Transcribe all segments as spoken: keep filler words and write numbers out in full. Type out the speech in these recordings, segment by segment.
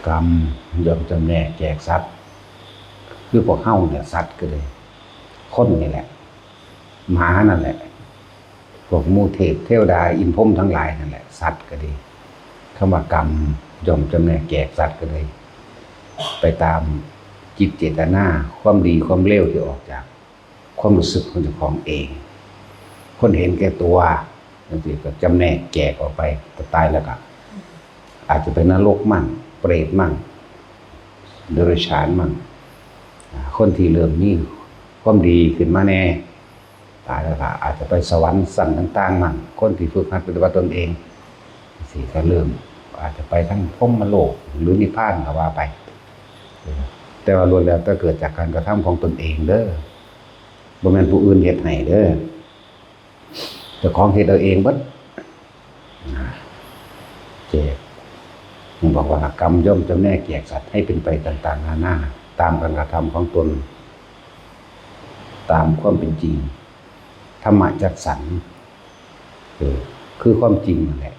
กรรมย่อมจำแนกแจกสัตว์ คือพวกเฮาเนี่ย สัตว์ก็เลย คนนี่แหละ หมานั่นแหละ พวกหมู่เทพเทวดาอินทร์พรหมทั้งหลายนั่นแหละ สัตว์ก็ดี คำว่ากรรมย่อมจำแนกแจกสัตว์ก็เลย ไปตามจิตเจตนา ความดีความเลวที่ออกจากความรู้สึกของเจ้าของเอง คนเห็นแก่ตัวจังซี้ก็จำแนกแจกออกไป ตายแล้วก็อาจจะไปนรกมั่ง เปรตมั่ง เดรัจฉานมั่ง อ่า คนที่เริ่มมีความดีขึ้นมาแน่ ตายแล้วก็อาจจะไปสวรรค์ชั้นต่างๆมั่ง คนที่ฝึกหัดปฏิบัติตนเอง สิก็เริ่ม อาจจะไปทั้งพรหมโลกหรือนิพพานก็ว่าไป แต่ว่าล้วนแล้วแต่เกิดจากการกระทำของตนเองเด้อ บ่แม่นผู้อื่นเฮ็ดให้เด้อ เจ้าของเฮ็ดเอาเองเบิด อ่า แจก ยังบอกว่ากรรมย่อมจำแนกแจกสัตว์ให้เป็นไปต่างๆนานา ตามการกระทำของตน ตามความเป็นจริง ธรรมะจัดสรร เออ คือความจริงนั่นแหละ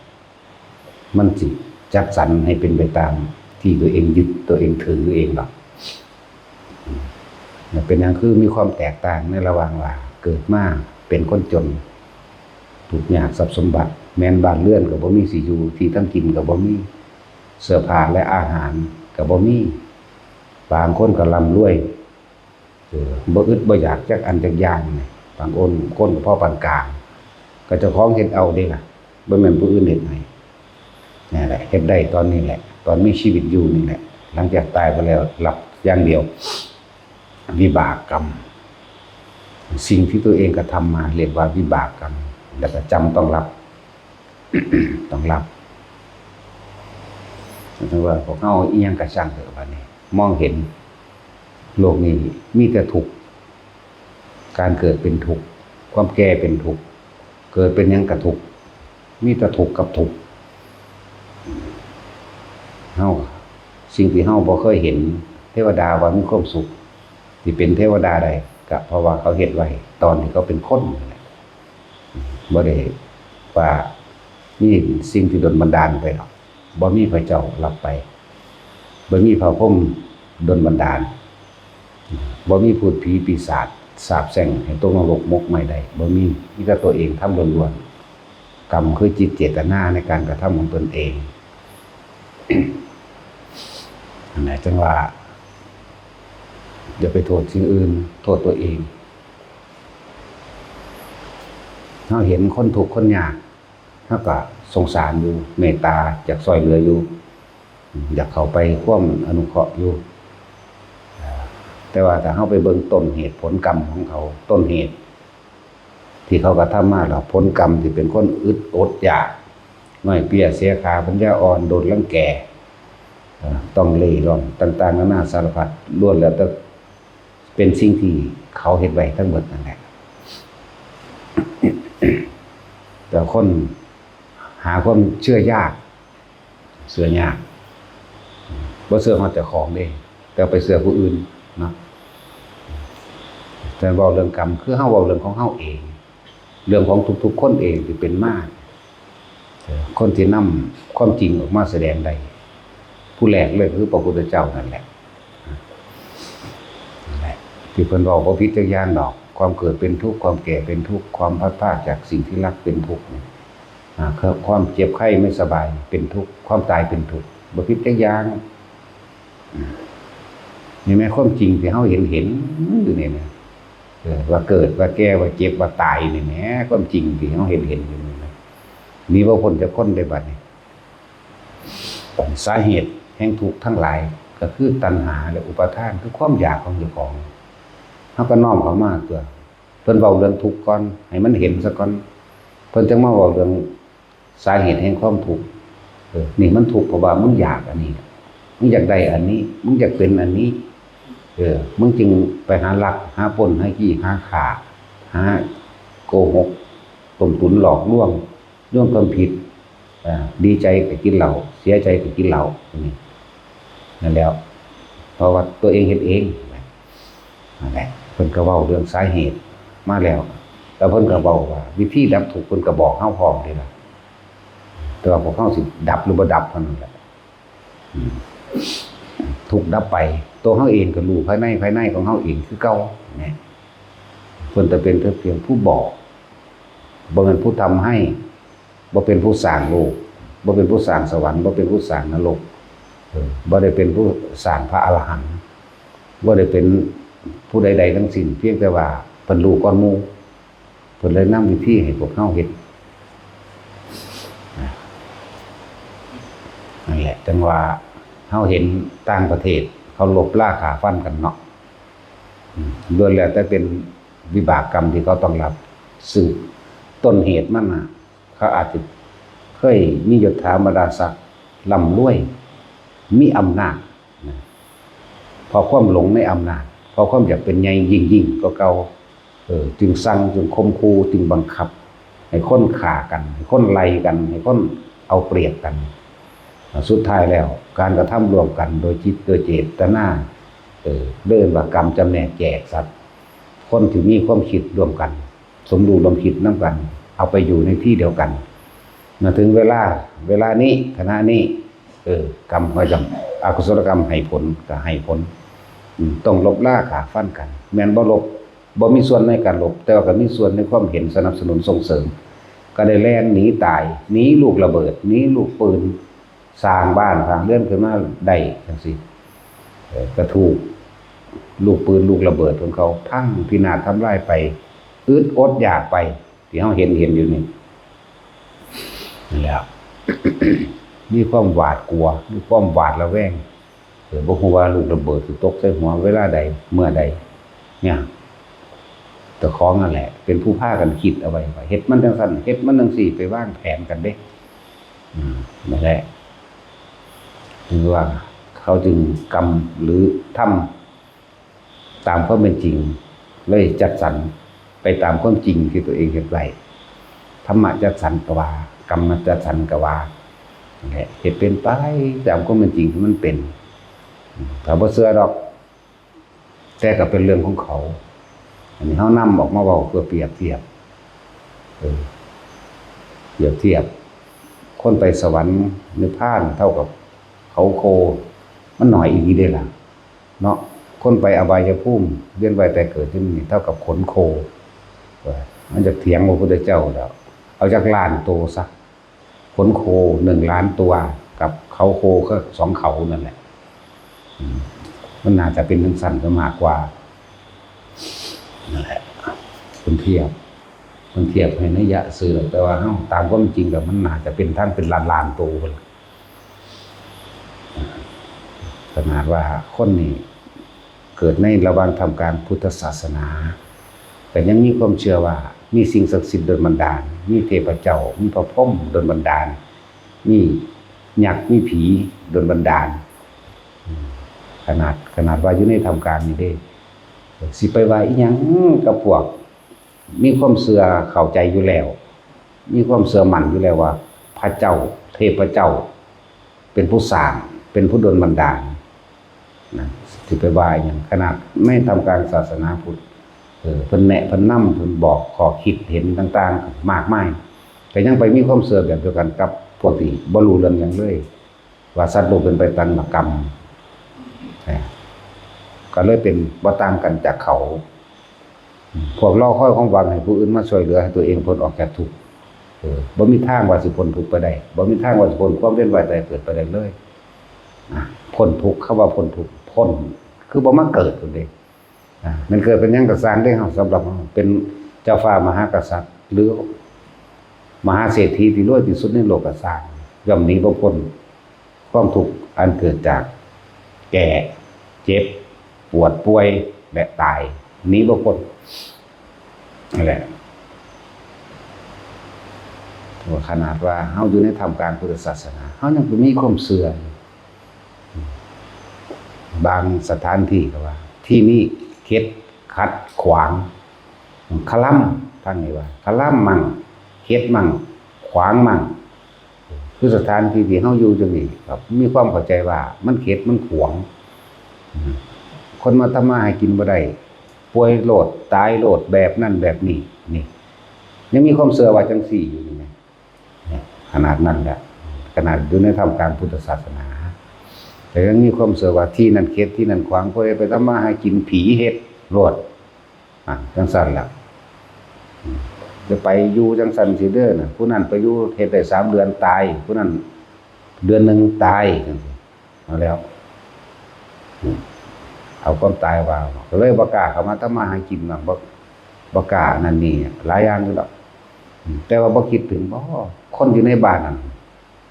มันสิจัดสรรให้เป็นไปตามที่ตัวเองยึด ตัวเองถือเองหรอก อืม เป็นหยังคือมีความแตกต่างในระหว่างว่าเกิดมาเป็นคนจน ทุกข์ยากทรัพย์สมบัติ แม้นบ้านเรือนก็บ่มีสิอยู่ ที่ทำกินก็บ่มี เสื้อผ้าและอาหารก็บ่มี บางคนก็ร่ำรวย เออ บ่อึดบ่อยากจักอันจักอย่างนี่ บางคน คนก็พอปานกลาง ก็เจ้าของเฮ็ดเอาเด้ล่ะ บ่แม่นผู้อื่นเฮ็ดให้ นี่แหละ เฮ็ดได้ตอนนี้แหละ ตอนมีชีวิตอยู่นี่แหละ หลังจากตายไปแล้วรับอย่างเดียว วิบากกรรม สิ่งที่ตัวเองกระทำมาเรียกว่าวิบากกรรม แล้วก็จำต้องรับ ต้องรับ ถึงว่าพวกเฮาอิหยังก็ช่างเถอะบัดนี้ มองเห็นโลกนี้มีแต่ทุกข์ การเกิดเป็นทุกข์ ความแก่เป็นทุกข์ เกิดเป็นหยังก็ทุกข์ มีแต่ทุกข์กับทุกข์ เฮา สิ่งที่เฮาบ่เคยเห็น เทวดาว่ามีความสุข ที่เป็นเทวดาได้ ก็เพราะว่าเขาเฮ็ดไว้ตอนที่เขาเป็นคนนั่นแหละ บ่ได้ว่ามีสิ่งที่ดลบันดาลไปหรอก บ่มีพระเจ้ารับไป บ่มีพระพรหมดลบันดาล บ่มีพูดผีปีศาจสาปแช่งให้ตกนรกหมกไหม้ได้ บ่มี มีแต่ตัวเองทำล้วนๆ กรรมคือจิตเจตนาในการกระทำของตนเอง นั่นแหละจังว่า อย่าไปโทษสิ่งอื่น โทษตัวเอง เฮาเห็นคนทุกข์คนยาก เฮาก็สงสารอยู่ เมตตา อยากซ่อยเหลืออยู่ อยากเข้าไปความอนุเคราะห์อยู่ แต่ว่าถ้าเฮาไปเบิ่งต้นเหตุผลกรรมของเขา ต้นเหตุ ที่เขากระทำมาแล้ว ผลกรรมที่เป็นคนอึดอดอยาก ง่อยเปลี้ยเสียขา ปัญญาอ่อน โดนรังแก เอ่อ ต้องเร่ร่อน ต่างๆนานาสารพัด ล้วนแล้วแต่เป็นสิ่งที่เขาเฮ็ดไว้ทั้งหมดนั่นแหละ แต่คนหาความเชื่อยาก เชื่อยาก บ่เชื่อฮอดเจ้าของเด้ แต่ไปเชื่อผู้อื่นเนาะ แต่เว้าเรื่องกรรม คือเฮาเว้าเรื่องของเฮาเอง เรื่องของทุกๆคนเองที่เป็นมา คนที่นำความจริงออกมาแสดงได้ ผู้แรกเลยคือพระพุทธเจ้านั่นแหละ นั่นแหละ ที่เพิ่นเว้าบ่ผิดจักอย่างดอก ความเกิดเป็นทุกข์ ความแก่เป็นทุกข์ ความพลัดพรากจากสิ่งที่รักเป็นทุกข์นี่ อ่า ความเจ็บไข้ไม่สบายเป็นทุกข์ ความตายเป็นทุกข์ บ่ผิดจักอย่าง อืม นี่แม่นความจริงที่เฮาเห็นเห็นอยู่นี่นะ เออ ว่าเกิด ว่าแก่ ว่าเจ็บ ว่าตายนี่แหม ความจริงที่เฮาเห็นเห็นอยู่นี่นะ หนีบ่พ้นจักคนเด้บัดนี้ สาเหตุแห่งทุกข์ทั้งหลายก็คือตัณหาและอุปาทาน คือความอยากของเจ้าของ เฮาก็น้อมเข้ามาตัว เพิ่นเว้าเรื่องทุกข์ก่อน ให้มันเห็นซะก่อน เพิ่นจั่งมาเว้าเรื่องสาเหตุแห่งความทุกข์ เออ นี่มันทุกข์เพราะว่ามึงอยากอันนี้ มึงอยากได้อันนี้ มึงอยากเป็นอันนี้ เออ มึงจึงไปหาลัก หาปล้น หาจี้ หาฆ่า หาโกหก ต้มตุ๋นหลอกลวง ร่วมความผิด อ่า ดีใจก็กินเหล้า เสียใจก็กินเหล้า นี่ นั่นแหละ เพราะว่าตัวเองเฮ็ดเอง นั่นแหละ เพิ่นก็เว้าเรื่องสาเหตุมาแล้ว แล้วเพิ่นก็เว้าว่าวิธีดับทุกข์ เพิ่นก็บอกเฮาพร้อมเด้ล่ะ แต่ว่าพวกเฮาสิดับหรือบ่ดับเท่านั้นแหละ อืม ทุกข์ดับไป ตัวเฮาเองก็รู้ภายใน ภายในของเฮาเองคือเก่า เนี่ย เพิ่นแต่เป็นเพียงผู้บอก บ่แม่นผู้ทำให้ บ่เป็นผู้สร้างโลก บ่เป็นผู้สร้างสวรรค์ บ่เป็นผู้สร้างนรก เออ บ่ได้เป็นผู้สร้างพระอรหันต์ บ่ได้เป็นผู้ใดๆทั้งสิ้น เพียงแต่ว่าเพิ่นรู้ก่อนหมู่ เพิ่นเลยนำวิธีให้พวกเฮาเฮ็ด นั่นแหละ จั่งว่าเฮาเห็นต่างประเทศเขาลบราฆ่าฟันกันเนาะ อืม ล้วนแล้วแต่เป็นวิบากกรรมที่เขาต้องรับ ซึ่งต้นเหตุมันน่ะ เขาอาจจะเคยมียศถาบรรดาศักดิ์ ร่ำรวย มีอำนาจนะ เพราะความหลงในอำนาจ เพราะความอยากเป็นใหญ่ยิ่งๆกว่าเก่า เออ จึงสั่ง จึงข่มขู่ จึงบังคับ ให้คนฆ่ากัน ให้คนไล่กัน ให้คนเอาเปรียบกัน อ่า สุดท้ายแล้ว การกระทำร่วมกันโดยจิต โดยเจตนา เออ เรียกว่ากรรมจำแนกแจกสัตว์ คนที่มีความคิดร่วมกัน สมรู้ร่วมคิดนำกัน เอาไปอยู่ในที่เดียวกัน มาถึงเวลา เวลานี้ ขณะนี้ เออ กรรมก็ย่อม อกุศลกรรมให้ผลก็ให้ผล อืม ต้องลบราฆ่าฟันกัน แม่นบ่ลบ บ่มีส่วนในการลบ แต่ว่าก็มีส่วนในความเห็นสนับสนุนส่งเสริม ก็ได้แล่นหนีตาย หนีลูกระเบิด หนีลูกปืน สร้างบ้านสร้างเรือนขึ้นมาได้จั่งซี้ เอ่อ ก็ถูกลูกปืนลูกระเบิดของเขาพังพินาศทำลายไป อึดอดอยากไป ที่เฮาเห็น เห็นอยู่นี่ นั่นแหละ มีความหวาดกลัว มีความหวาดระแวง เออ บ่ฮู้ว่าลูกระเบิดสิตกใส่หัวเวลาใด เมื่อใด เนี่ย เจ้าของนั่นแหละ เป็นผู้พากันคิดเอาไว้ว่า เฮ็ดมันจั่งซั้น เฮ็ดมันจั่งซี้ ไปวางแผนกันเด้ อืม นั่นแหละ คือว่าเขาจึงกรรมหรือทำตามความเป็นจริง เลยจัดสรรไปตามความจริงที่ตัวเองเฮ็ดไว้ ธรรมะจัดสรรก็ว่า กรรมจัดสรรก็ว่า นั่นแหละ เฮ็ดเป็นไปตามความเป็นจริงที่มันเป็น อืม ถ้าบ่เชื่อดอก แต่ก็เป็นเรื่องของเขา อันนี้เฮานำออกมาเว้าเพื่อเปรียบเทียบ เออ เปรียบเทียบ คนไปสวรรค์นิพพานเท่ากับเขาโค มันน้อยอีหลีเด้ล่ะ เนาะ คนไปอบายภูมิ เวียนว่ายตายเกิดอยู่นี่เท่ากับขนโค เออ มันจะเถียงพระพุทธเจ้าแล้ว เอาจักล้านโตซะ ขนโคหนึ่งล้านตัว กับเขาโคก็สองเขานั่นแหละ อืม มันน่าจะเป็นจั่งซั้นซะมากกว่า นั่นแหละ เพิ่นเทียบ เพิ่นเทียบให้นัยยะซื่อ แต่ว่าเฮาตามความจริงแล้วมันน่าจะเป็นทั้งเป็นล้านๆโตพุ้น ขนาดว่าคนนี่เกิดในระหว่างท่ามกลางพุทธศาสนา แต่ยังมีความเชื่อว่ามีสิ่งศักดิ์สิทธิ์ดลบันดาล มีเทพเจ้า มีพระพรหมดลบันดาล มียักษ์ มีผีดลบันดาล อืม ขนาด ขนาดว่าอยู่ในท่ามกลางนี่เด้ สิไปว่าอีหยังกับพวกมีความเชื่อเข้าใจอยู่แล้ว มีความเชื่อมั่นอยู่แล้วว่าพระเจ้า เทพเจ้า เป็นผู้สร้าง เป็นผู้ดลบันดาล นะ สิไปว่าอีหยัง ขนาดในท่ามกลางศาสนาพุทธ เออ เพิ่นแนะ เพิ่นนำ เพิ่นบอกข้อคิดเห็นต่างๆ มากมาย แต่ยังไปมีความเชื่อแบบเดียวกันกับพวกที่บ่รู้เรื่องหยังเลย ว่าสัตว์โลกเป็นไปตามกรรม นะ ก็เลยเป็นบ่ต่างกันจากเขา พวกรอคอยความหวังให้ผู้อื่นมาช่วยเหลือให้ตัวเองพ้นออกจากทุกข์ เออ บ่มีทางว่าสิพ้นทุกข์ไปได้ บ่มีทางว่าสิพ้นความเวียนว่ายตายเกิดไปได้เลย อ่ะ พ้นทุกข์ คำว่าพ้นทุกข์ พ้น คือบ่มาเกิดพุ้นเด้ อ่ะ มันเกิดเป็นหยังก็ซ่างเด้เฮา สำหรับเฮาเป็นเจ้าฟ้ามหากษัตริย์ หรือมหาเศรษฐีที่รวยที่สุดในโลกก็ซ่าง ย่อมหนีบ่พ้น ความทุกข์อันเกิดจากแก่ เจ็บ ปวดป่วย และตาย หนีบ่พ้น นั่นแหละ ว่าขนาดว่าเฮาอยู่ในท่ามกลางพุทธศาสนา เฮายังมีความเชื่ออยู่ บางสถานที่ก็ว่า ที่นี่เข็ดขัดขวาง คะลำ ทางนี้ว่า คะลำมั่ง เข็ดมั่ง ขวางมั่ง คือสถานที่ที่เฮาอยู่จั่งนี้ ครับ มีความเข้าใจว่ามันเข็ดมันขวาง อืม คนมาทำมาหากินบ่ได้ ป่วยโลด ตายโลด แบบนั้นแบบนี้ นี่ ยังมีความเชื่อว่าจั่งซี้อยู่นี่ไง ขนาดนั้นแหละ ขนาดอยู่ในท่ามกลางพุทธศาสนา แต่ยังมีความเชื่อว่าที่นั่นเขตที่นั่นขวาง ผู้ใดไปทำมาหากิน ผีเฮ็ดโลด อ่ะ จังซั่นล่ะ อืม จะไปอยู่จังซั่นสิเด้อนะ ผู้นั้นไปอยู่เฮ็ดได้สามเดือนตาย ผู้นั้นเดือนหนึ่งตายจังซี้ เอาแล้ว อืม เอาความตายว่า ก็เลยบ่กล้าเข้ามาทำมาหากินนะ บ่ บ่กล้านั่นนี่ หลายอย่างอยู่ดอก อืม แต่ว่าบ่คิดถึง บ่ คนอยู่ในบ้านนั่น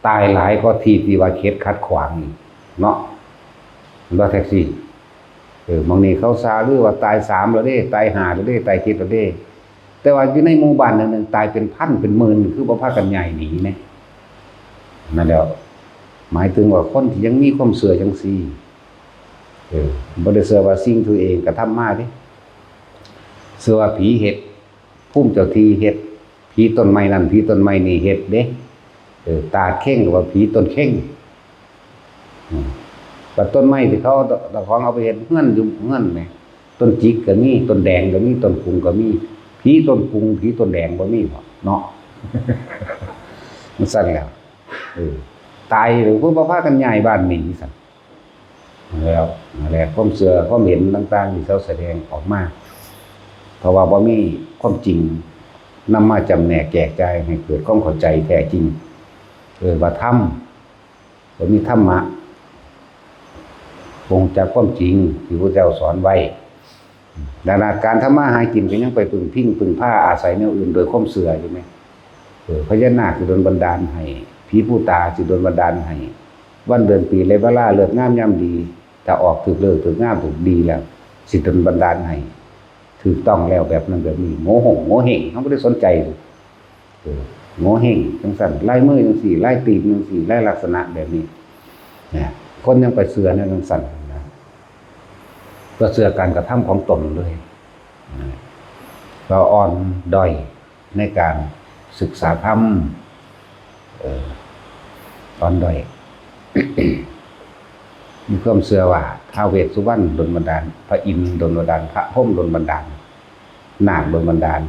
ตายหลายกว่าที่ที่ว่าเขตขัดขวางอีกเนาะ รถแท็กซี่ เออ บางนี้เขาซาลือว่าตายสามแล้วเด้ ตายห้าแล้วเด้ ตายเจ็ดแล้วเด้ แต่ว่าอยู่ในหมู่บ้านหนึ่งๆ ตายเป็นพันเป็นหมื่น คือบ่พากันย้ายหนีเนี่ย นั่นแหละ หมายถึงว่าคนที่ยังมีความเชื่อจังซี่ เออ บ่ได้เชื่อว่าสิ่งที่ตัวเองกระทำมาเด้ เชื่อว่าผีเฮ็ด ภูมิเจ้าที่เฮ็ด ผีต้นไม้นั่น ผีต้นไม้นี่เฮ็ดเด้ เออ ตาเข่งก็ว่าผีต้นเข่ง อืม บัดต้นไม้ที่เขาเจ้าของเอาไปเฮ็ดเฮือนอยู่เฮือนแหม ต้นจิกก็มี ต้นแดงก็มี ต้นกุงก็มี ผีต้นกุง ผีต้นแดงบ่มีบ่เนาะ มันซั่นแหล้ว เออ ตายแล้วเพิ่นบ่พากันย้ายบ้านหนีซั่น แล้วนั่นแหละ ความเชื่อความเห็นต่างๆที่เขาแสดงออกมา เพราะว่าบ่มีความจริงนำมาจำแนกแจกจ่ายให้เกิดความเข้าใจแท้จริง เออ ว่าธรรม บ่มีธรรมะ บ่รู้จักความจริงที่พระเจ้าสอนไว้ ดังนั้นการทำมาหากินก็ยังไปพึ่งพิงพึ่งพาอาศัยแนวอื่นโดยความเชื่ออยู่แหม เออ พญานาคสิดลบันดาลให้ ผีปู่ตาสิดลบันดาลให้ วันเดือนปีและเวลาฤกษ์งามยามดี ถ้าออกถืกฤกษ์ถืกงามถืกดีแล้ว สิดลบันดาลให้ ถูกต้องแล้วแบบนั้นแบบนี้ โงเห้ง โงเห้ง เฮาบ่ได้สนใจ เออ โงเห้งจังซั่น ลายมือจังซี่ ลายตีนจังซี่ ลายลักษณะแบบนี้ เนี่ย คนยังไปเชื่อในจังซั่นนะ ก็เชื่อการกระทำของตนเลยนะ ก็อ่อนด้อยในการศึกษาธรรม เออ อ่อนด้อย มีความเชื่อว่าท้าวเวสสุวรรณดลบันดาล พระอินทร์ดลบันดาล พระพรหมดลบันดาล นาคดลบันดาล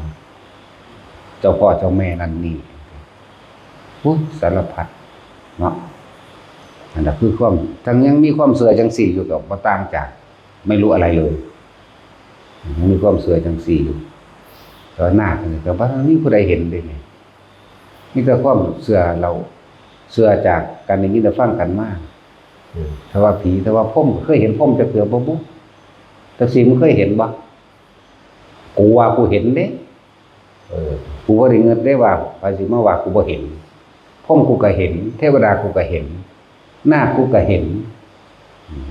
เจ้าพ่อเจ้าแม่นั่นนี่ อุ๊ย สารพัดเนาะ อันนั้นคือความ ทั้งยังมีความเชื่อจังซี่อยู่ก็บ่ต่างจากไม่รู้อะไรเลย ยังมีความเชื่อจังซี่อยู่ แต่ว่านาคนี่ก็บ่มีผู้ใดเห็นเด้นี่ มีแต่ความเชื่อเรา เชื่อจากการได้ยินได้ฟังกันมา เออ ถ้าว่าผี ถ้าว่าพรหม เคยเห็นพรหมจักเทื่อบ่บุ จักซี่ มึงเคยเห็นบ่ กูว่ากูเห็นเด้ เออ กูบ่ได้เงิดเด้ว่า ไผสิมาว่ากูบ่เห็น พรหมกูก็เห็น เทวดากูก็เห็น นาคกูก็เห็น อืม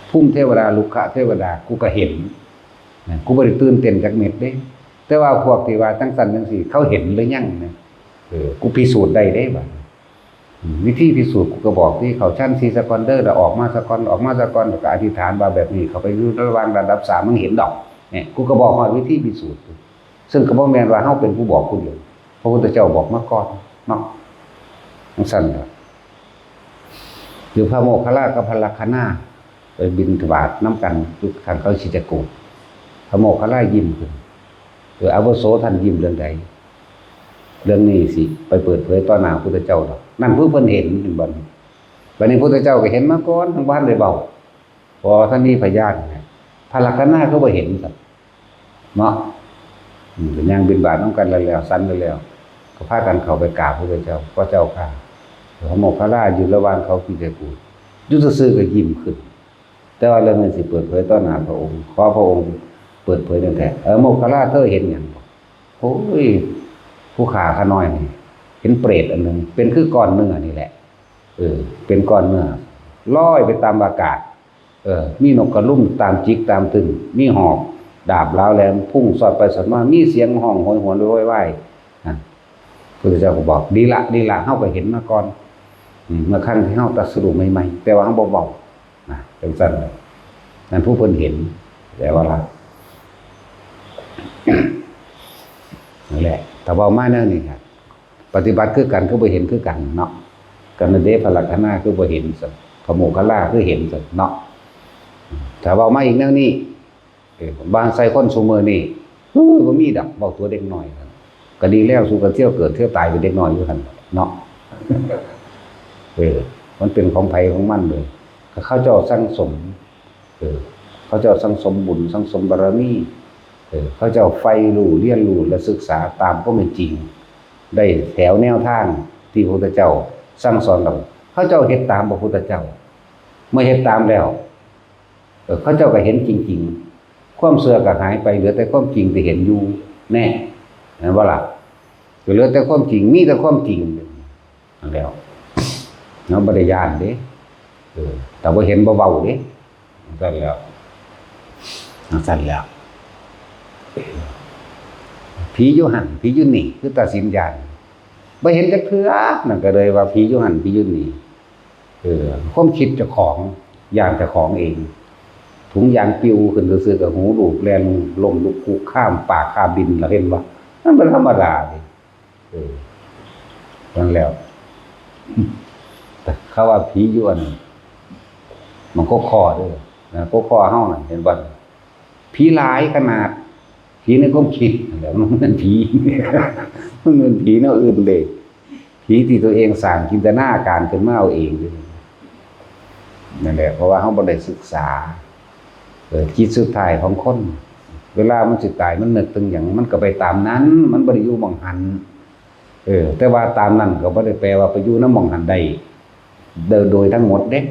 ภูมิเทวดา รุกขเทวดา กูก็เห็น นะ กูบ่ได้ตื่นเต้นจักเม็ดเด้ แต่ว่าพวกที่ว่าจังซั่นจังซี่ เขาเห็นหรือยังนะ เออ กูพิสูจน์ได้เด้บัดนี้ อืม วิธีพิสูจน์กูก็บอกที่เข้าฌานสี่ซะก่อนเด้อ แล้วออกมาซะก่อน ออกมาซะก่อน แล้วก็อธิษฐานว่าแบบนี้ เข้าไปอยู่ระหว่างระดับสาม มึงเห็นดอก เนี่ย กูก็บอกฮอดวิธีพิสูจน์ ซึ่งก็บ่แม่นว่าเฮาเป็นผู้บอกผู้เดียว พระพุทธเจ้าบอกมาก่อนเนาะ จังซั่นล่ะ หรือพระโมคคัลลากับพระลักขณาไปบิณฑบาตนำกันอยู่ข้างเขาคิจกูฏ พระโมคคัลลายิ้มขึ้น เออ อาวุโส ท่านยิ้มเรื่องใด เรื่องนี้สิไปเปิดเผยต่อหน้าพุทธเจ้าดอก นั่นคือเพิ่นเห็น เห็นบ่ บัดนี้พุทธเจ้าก็เห็นมาก่อน ทั้งบ่ทันได้เว้า เพราะท่านมีพยานไง พระลักขณาก็บ่เห็นครับ เนาะ อืม ก็ย่างบิณฑบาตนำกันแล้ว แล้ว ฉันแล้ว ก็พากันเข้าไปกราบพระเจ้า พระเจ้าข้า พระโมคคัลลาอยู่ระหว่างเขาคิจกูฏ อยู่ซื่อๆก็ยิ้มขึ้น แต่ว่าเรื่องนี้สิเปิดเผยต่อหน้าพระองค์ ขอพระองค์เปิดเผยแน่แท้ เออ โมคคัลลา เธอเห็นหยังบ่ โอ้ย ผู้ข้าข้าน้อยนี่ เห็นเปรตอันหนึ่ง เป็นคือก้อนเนื้อนี่แหละ เออ เป็นก้อนเนื้อ ลอยไปตามอากาศ เออ มีนกกระรุมตามจิกตามตึง มีหอกดาบหลาวแหลมพุ่งสอดไปสอดมา มีเสียงฮ้องโหยหวนโวยวาย นั่น พุทธเจ้าก็บอก ดีละ ดีละ เฮาก็เห็นมาก่อน อืม เมื่อครั้งที่เฮาตรัสรู้ใหม่ๆ แต่ว่าเฮาบ่เว้า นะ จังซั่น นั่นผู้เพิ่นเห็น แต่ว่าละ นั่นแหละ ถ้าเว้ามาแนวนี้ครับ ปฏิบัติคือกันคือบ่เห็นคือกันเนาะ กันนั่นเด้ พระลักขณาคือบ่เห็นซั่น พระโมคคัลลาคือเห็นซั่นเนาะ ถ้าเว้ามาอีกแนวนี้ เออ บางใส่คนซุมื้อนี้ เฮ้ย บ่มีดอก เว้าตัวเด็กน้อยครับ ก็ดีแล้ว สู้กันเที่ยวเกิดเที่ยวตายเป็นเด็กน้อยอยู่หั่นเนาะ เออ มันเป็นของไผของมันเลย ก็เขาเจ้าสั่งสม เออ เขาเจ้าสั่งสมบุญ สั่งสมบารมี เออ เขาเจ้าใฝ่รู้ เรียนรู้ และศึกษาตามความเป็นจริง ได้แถวแนวทางที่พระพุทธเจ้าสั่งสอนเรา เขาเจ้าเฮ็ดตามพระพุทธเจ้า เมื่อเฮ็ดตามแล้ว เออ เขาเจ้าก็เห็นจริงๆ ความเชื่อก็หายไป เหลือแต่ความจริงที่เห็นอยู่ แน่ เห็นบ่ล่ะ? ก็เหลือแต่ความจริง มีแต่ความจริง นั่นแหล้ว เฮาบ่ได้ย้านเด้ เออ แต่ว่าเห็นบ่เว้าเด้ จั่งซั่นแหล้ว จั่งซั่นแหล้ว ผีอยู่หั่น ผีอยู่นี่ คือตัดสินย้าน บ่เห็นจักเทื่อ นั่นก็เลยว่าผีอยู่หั่น ผีอยู่นี่ เออ ความคิดเจ้าของ ย้านเจ้าของเอง ถุงยางปิวขึ้นซื่อๆ ก็หูลูบ แล่นล้มลุกคลุกคลาน ปากคาบบิน แล้วเห็นบ่ มันเป็นธรรมดาเด้ เออ นั่นแหล้ว แต่เขาว่าผีอยู่อัน มันก็คอเด้อ นะ ก็คอเฮานั่น เห็นบ่ ผีหลายขนาด ผีในความคิดนั่นแหละ มันเป็นผี มันเป็นผีแนวอื่นเด้ ผีที่ตัวเองสร้างจินตนาการขึ้นมาเอาเองเด้ นั่นแหละ เพราะว่าเฮาบ่ได้ศึกษา เออ จิตสุดท้ายของคน เวลามันสิตาย มันนึกถึงหยัง มันก็ไปตามนั้น มันบ่ได้อยู่หม่องหั้น เออ แต่ว่าตามนั้นก็บ่ได้แปลว่าไปอยู่นำหม่องหั้นได้ โดย โดยทั้งหมดเด้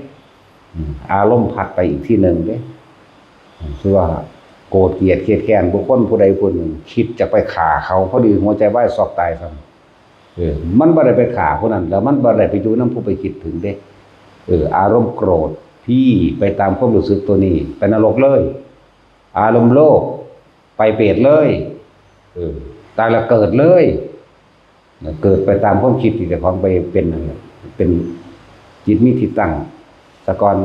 อืม อารมณ์พัดไปอีกที่หนึ่งเด้ อืม คือว่าโกรธเกลียดเคียดแค้นบุคคลผู้ใดผู้หนึ่ง คิดจะไปฆ่าเขา พอดีหัวใจวายช็อกตายซ้ำ เออ มันบ่ได้ไปฆ่าผู้นั้น แล้วมันบ่ได้ไปอยู่นำผู้ไปคิดถึงเด้ เออ อารมณ์โกรธ พี่ไปตามความรู้สึกตัวนี้ ไปนรกเลย อารมณ์โลภ ไปเปรตเลย เออ ตายแล้วเกิดเลย เกิดไปตามความคิดที่เจ้าของไปเป็นนั่นแหละ เป็นจิตมีที่ตั้งซะก่อน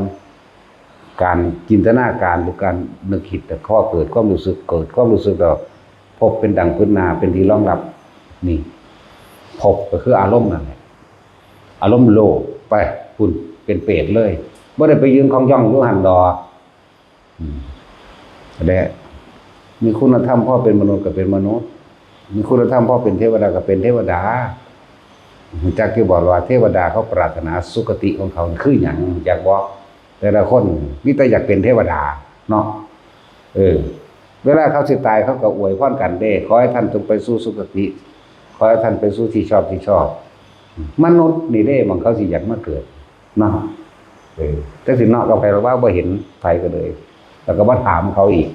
การจินตนาการหรือการนึกคิด แต่พอเกิดความรู้สึก เกิดความรู้สึกแล้ว ภพเป็นดั่งพื้นนา เป็นที่รองรับ นี่ ภพก็คืออารมณ์นั่นแหละ อารมณ์โลภ ไปพุ้น เป็นเปรตเลย บ่ได้ไปยืนคองย่องอยู่หั่นดอก อืม และมีคุณธรรมพอเป็นมนุษย์ก็เป็นมนุษย์ มีคุณธรรมพอเป็นเทวดาก็เป็นเทวดา รู้จักที่บอกว่าเทวดาเขาปรารถนาสุคติของเขาคือหยัง รู้จักบ่? แต่ละคนมีแต่อยากเป็นเทวดาเนาะ เออ เวลาเขาสิตายเขาก็อวยพรกันเด้ ขอให้ท่านจงไปสู่สุคติ ขอให้ท่านไปสู่ที่ชอบที่ชอบ มนุษย์นี่เด้ หม่องเขาสิอยากมาเกิดเนาะ เออ จักสิเนาะกับไผหรอกว่าบ่เห็นไผก็เลย แล้วก็มาถามเขาอีก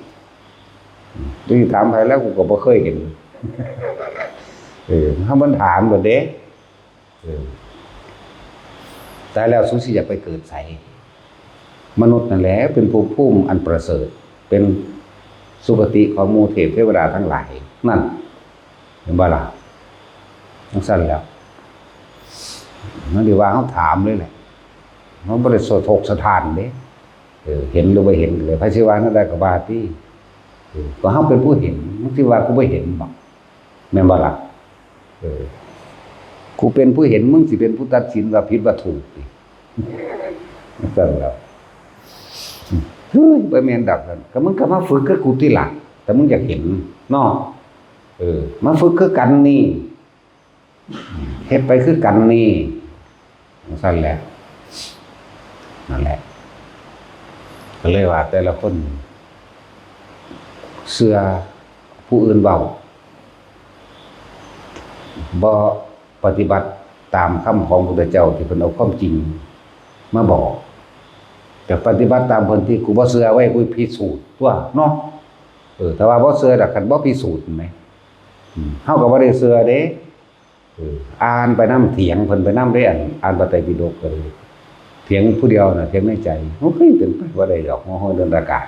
จักสิถามไผแล้ว กูก็บ่เคยเห็น เออ ถ้ามันถามโลดเด้ เออ ตายแล้วสูสิอยากไปเกิดไส มนุษย์นั่นแหละเป็นภพภูมิอันประเสริฐ เป็นสุคติของหมู่เทพเทวดาทั้งหลาย นั่น เห็นบ่ล่ะ? จั่งซั้นแหล้ว มันสิว่าเฮาถามเลยแหละ มันบ่ได้สะทกสะท้านเด้ เออ เห็นหรือบ่เห็นเลย ไผสิว่าแนวใดก็ว่าติ เออ ก็เฮาเป็นผู้เห็น มึงสิว่ากูบ่เห็นบ่ แม่นบ่ล่ะ? เออ กูเป็นผู้เห็น มึงสิเป็นผู้ตัดสินว่าผิดว่าถูกติ จั่งซั้นแหล้ว เฮ้ย บ่แม่นดอก ก็มึงก็มาฝึกคือกูติล่ะ ถ้ามึงอยากเห็นเนาะ เออ มาฝึกคือกันนี่ เฮ็ดไปคือกันนี่ จั่งซั้นแหละ นั่นแหละ ก็เลยว่าแต่ละคน เชื่อผู้อื่นเว้า บ่ปฏิบัติตามคำของพระพุทธเจ้าที่เพิ่นเอาความจริงมาบอก แต่ปฏิบัติตามเพิ่นที่ กูบ่เชื่อเว้ย กูพิสูจน์ตั๊วเนาะ เออ แต่ว่าบ่เชื่อดอก คันบ่พิสูจน์แหม อืม เฮาก็บ่ได้เชื่อเด้ เออ อ่านไปนำ เถียงเพิ่นไปนำเด้ อัน อ่านพระไตรปิฎกก็เลย เถียงผู้เดียวน่ะ เถียงในใจ โอ้ย เป็นไปบ่ได้ดอก หัวห้อยเดินอากาศ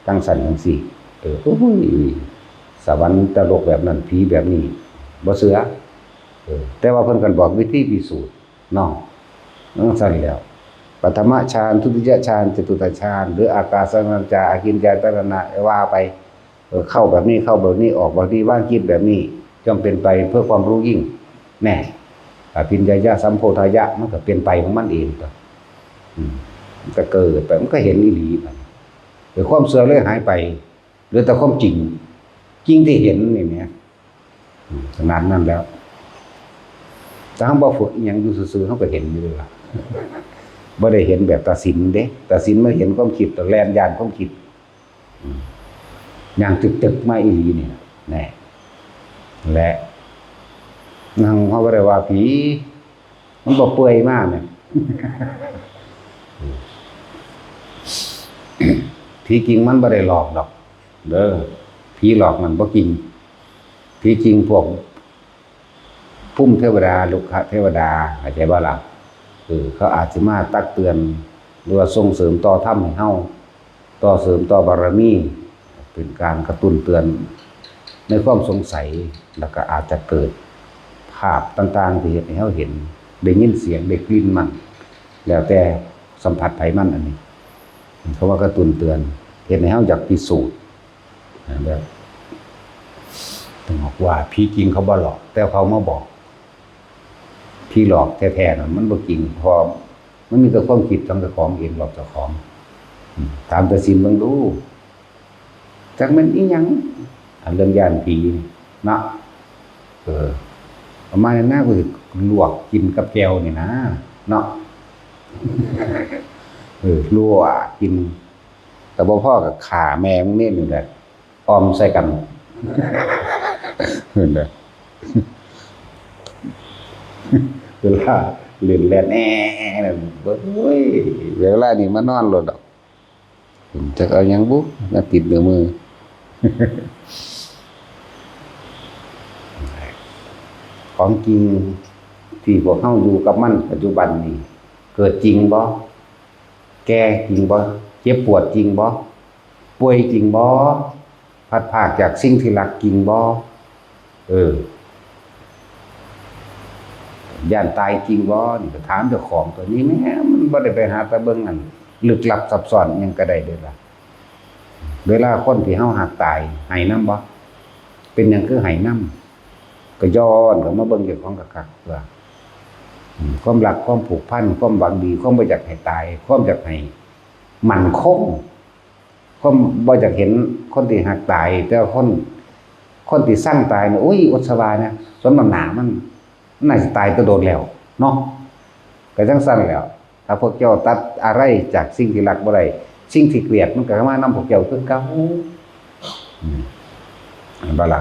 จั่งซั้นจั่งซี้ เออ โอ้ย สวรรค์นรกแบบนั้น ผีแบบนี้ บ่เชื่อ เออ แต่ว่าเพิ่นก็บอกวิธีพิสูจน์เนาะ จั่งซั้นแหล้ว ปฐมฌาน ทุติยฌาน จตุตถฌาน หรืออากาสานัญจายตนะ อากิญจายตนะ ว่าไป เออ เข้าแบบนี้ เข้าแบบนี้ ออกแบบนี้ วางจิตแบบนี้ ย่อมเป็นไปเพื่อความรู้ยิ่ง แน่ อภิญญายะ สัมโพธายะ มันก็เป็นไปของมันเองตั๊ว อืม มันก็เกิดไป มันก็เห็นอีหลีบัดนี้ เออ ความเชื่อเลยหายไป เหลือแต่ความจริง จริงที่เห็นนี่แหม อืม ขนาดนั้นแล้ว ถ้าเราบ่ฝึกอิหยังอยู่ซื่อๆ เราก็เห็นอยู่เลยล่ะ บ่ได้เห็นแบบตาสินเด้ ตาสินมาเห็นความคิด ตาแล่นย่านความคิด อืม ย่างตึกๆ มาอีหลีนี่นะ แน่ และ นั่งเขาบ่ได้ว่าผี มันบ่เปื่อยมากเนี่ย ผีจริงมันบ่ได้หลอกดอก เด้อ ผีหลอกมันบ่จริง ผีจริงพวก ภูมิเทวดา รุกขเทวดา เข้าใจบ่ล่ะ เออ เขาอาจสิมาตักเตือน หรือว่าส่งเสริมต่อธรรมให้เฮา ต่อเสริมต่อบารมี เป็นการกระตุ้นเตือนในความสงสัย แล้วก็อาจจะเกิดภาพต่างๆ ที่เฮ็ดให้เฮาเห็น ได้ยินเสียง ได้กลิ่นมัน แล้วแต่สัมผัสไผมันอันนี้ เขาว่ากระตุ้นเตือน เฮ็ดให้เฮาอยากพิสูจน์ นะ แบบ ต้องบอกว่าผีจริงเขาบ่หลอก แต่เขามาบอก ผีหลอกแท้ๆ น่ะ มันบ่จริง เพราะมันมีแต่ความคิดของเจ้าของเองหลอกเจ้าของ อืม ถามตาสินเบิ่งดู จักแม่นอีหยัง อันเรื่องย้านผีนี่เนาะ เออ ประมาณนั้นนะ กูสิลวกกินกับแจ่วนี่นะ เนาะ เออ ลวกกิน แต่บ่พอก็ฆ่าแม่มึงนี่นี่แหละ ออมใส่กัน เห็นไหม เวลาเล่นแล่นแอ่นั่น โอ้ย เวลานี่มานอนโลดดอก จักเอาหยังบุ มาติดอยู่มือ ของจริงที่พวกเฮาอยู่กับมันปัจจุบันนี่ เกิดจริงบ่ แก่จริงบ่ เจ็บปวดจริงบ่ ป่วยจริงบ่ พลัดพรากจากสิ่งที่รักจริงบ่ เออ ย้านตายจริงบ่ นี่ก็ถามเจ้าของตัวนี้แหม มันบ่ได้ไปหาแต่เบิ่งอันลึกลับซับซ้อนอิหยังก็ได้เด้อล่ะ เวลาคนที่เฮาฮักตาย ไห้นำบ่ เป็นหยังคือไห้นำ ก็ย้อนกลับมาเบิ่งเจ้าของคักๆ ว่า อืม ความรัก ความผูกพัน ความหวังดี ความบ่อยากให้ตาย ความอยากให้มั่นคง ความบ่อยากเห็นคนที่ฮักตาย แต่ว่าคน คนที่ซังตายเนี่ย อุ้ย อดสบายนะ สมน้ำหน้ามัน มันน่าสิตายแต่โดนแล้ว เนาะ ก็จั่งซั้นแหล้ว ถ้าพวกเจ้าตัดอะไรจากสิ่งที่รักบ่ได้ สิ่งที่เกลียดมันก็มานำพวกเจ้าคือเก่า อืม เห็นบ่ล่ะ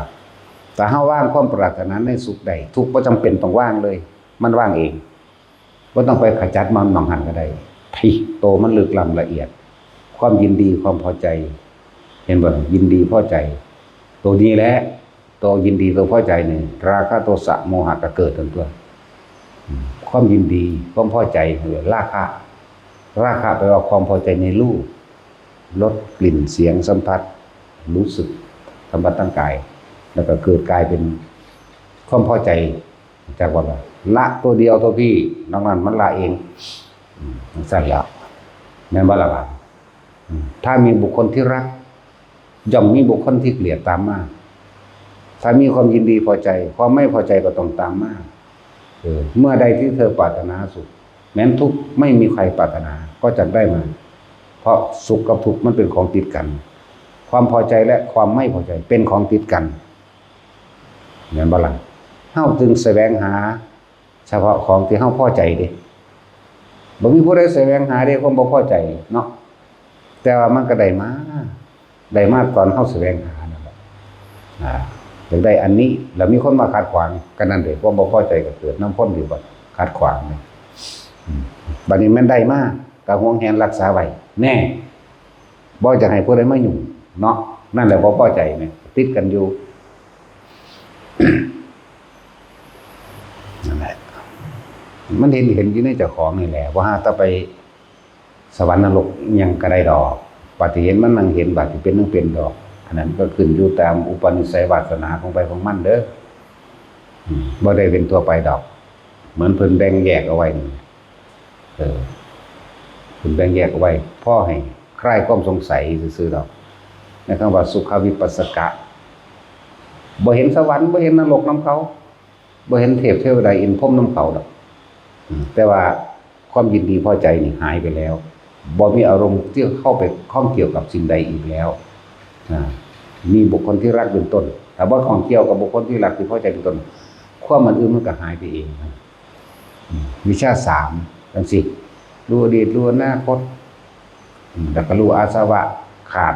ถ้าเฮาวางความปรารถนาในสุขได้ ทุกข์บ่จำเป็นต้องวางเลย มันวางเอง บ่ต้องไปขจัดมันหม่องหั้นก็ได้ ที่โตมันลึกล้ำละเอียด ความยินดีความพอใจ เห็นบ่ ยินดีพอใจ ตัวนี้แหละ ตัวยินดีตัวพอใจนี่ ราคะโทสะโมหะก็เกิดขึ้นตัว อืม ความยินดี ความพอใจ เรียกราคะ ราคะแปลว่าความพอใจในรูป รส กลิ่น เสียง สัมผัส รู้สึก สัมผัสทางกาย แล้วก็เกิดกลายเป็นความพอใจ จากว่าละตัวเดียวตัวพี่ นอกนั้นมันละเอง อืม จั่งซั้นแหล้ว แม่นบ่ล่ะบาด อืม ถ้ามีบุคคลที่รัก ย่อมมีบุคคลที่เกลียดตามมา ถ้ามีความยินดีพอใจ ความไม่พอใจก็ต้องตามมา เออ เมื่อใดที่เธอปรารถนาสุข แม้นทุกข์ไม่มีใครปรารถนา ก็จักได้มา เพราะสุขกับทุกข์มันเป็นของติดกัน ความพอใจและความไม่พอใจเป็นของติดกัน แม่นบ่ล่ะ เฮาจึงแสวงหา เฉพาะของที่เฮาพอใจเด้ บ่มีผู้ใดแสวงหาเด้ความบ่พอใจเนาะ แต่ว่ามันก็ได้มา ได้มาตอนเฮาแสวงหานั่นแหละ อ่า อยากได้อันนี้ แล้วมีคนมาขัดขวาง ก็นั่นเด้ ความบ่พอใจก็เกิดนำคนที่ว่าขัดขวางนี่ อืม บัดนี้แม่นได้มา ก็หวงแหนรักษาไว้ แน่ บ่อยากให้ผู้ใดมายุ่งเนาะ นั่นแหละบ่พอใจเนี่ย ติดกันอยู่ นั่นแหละ มันเห็น เห็นอยู่ในเจ้าของนี่แหละ บ่หาแต่ไปสวรรค์นรกอิหยังก็ได้ดอก บัดที่เห็นมันนั่งเห็น บัดที่เป็นนั่งเป็นดอก อันนั้นก็ขึ้นอยู่ตามอุปนิสัยวาสนาของไผของมันเด้อ อืม บ่ได้เป็นทั่วไปดอก เหมือนเพิ่นแบ่งแยกเอาไว้นี่ เออ เพิ่นแบ่งแยกเอาไว้ พอให้คลายความสงสัยซื่อๆดอก ในคำว่าสุขวิปัสสกะ บ่เห็นสวรรค์ บ่เห็นนรกนำเขา บ่เห็นเทพเทวดาอินทร์พรหมนำเขาดอก อืม แต่ว่าความยินดีพอใจนี่หายไปแล้ว บ่มีอารมณ์ที่เข้าไปข้องเกี่ยวกับสิ่งใดอีกแล้ว อ่า มีบุคคลที่รักเป็นต้น ถ้าบ่ข้องเกี่ยวกับบุคคลที่รักที่พอใจเป็นต้น ความอันอื่นมันก็หายไปเองนะ วิชชาสามจังซี่ รู้อดีต รู้อนาคต อืม แล้วก็รู้อาสวะขาด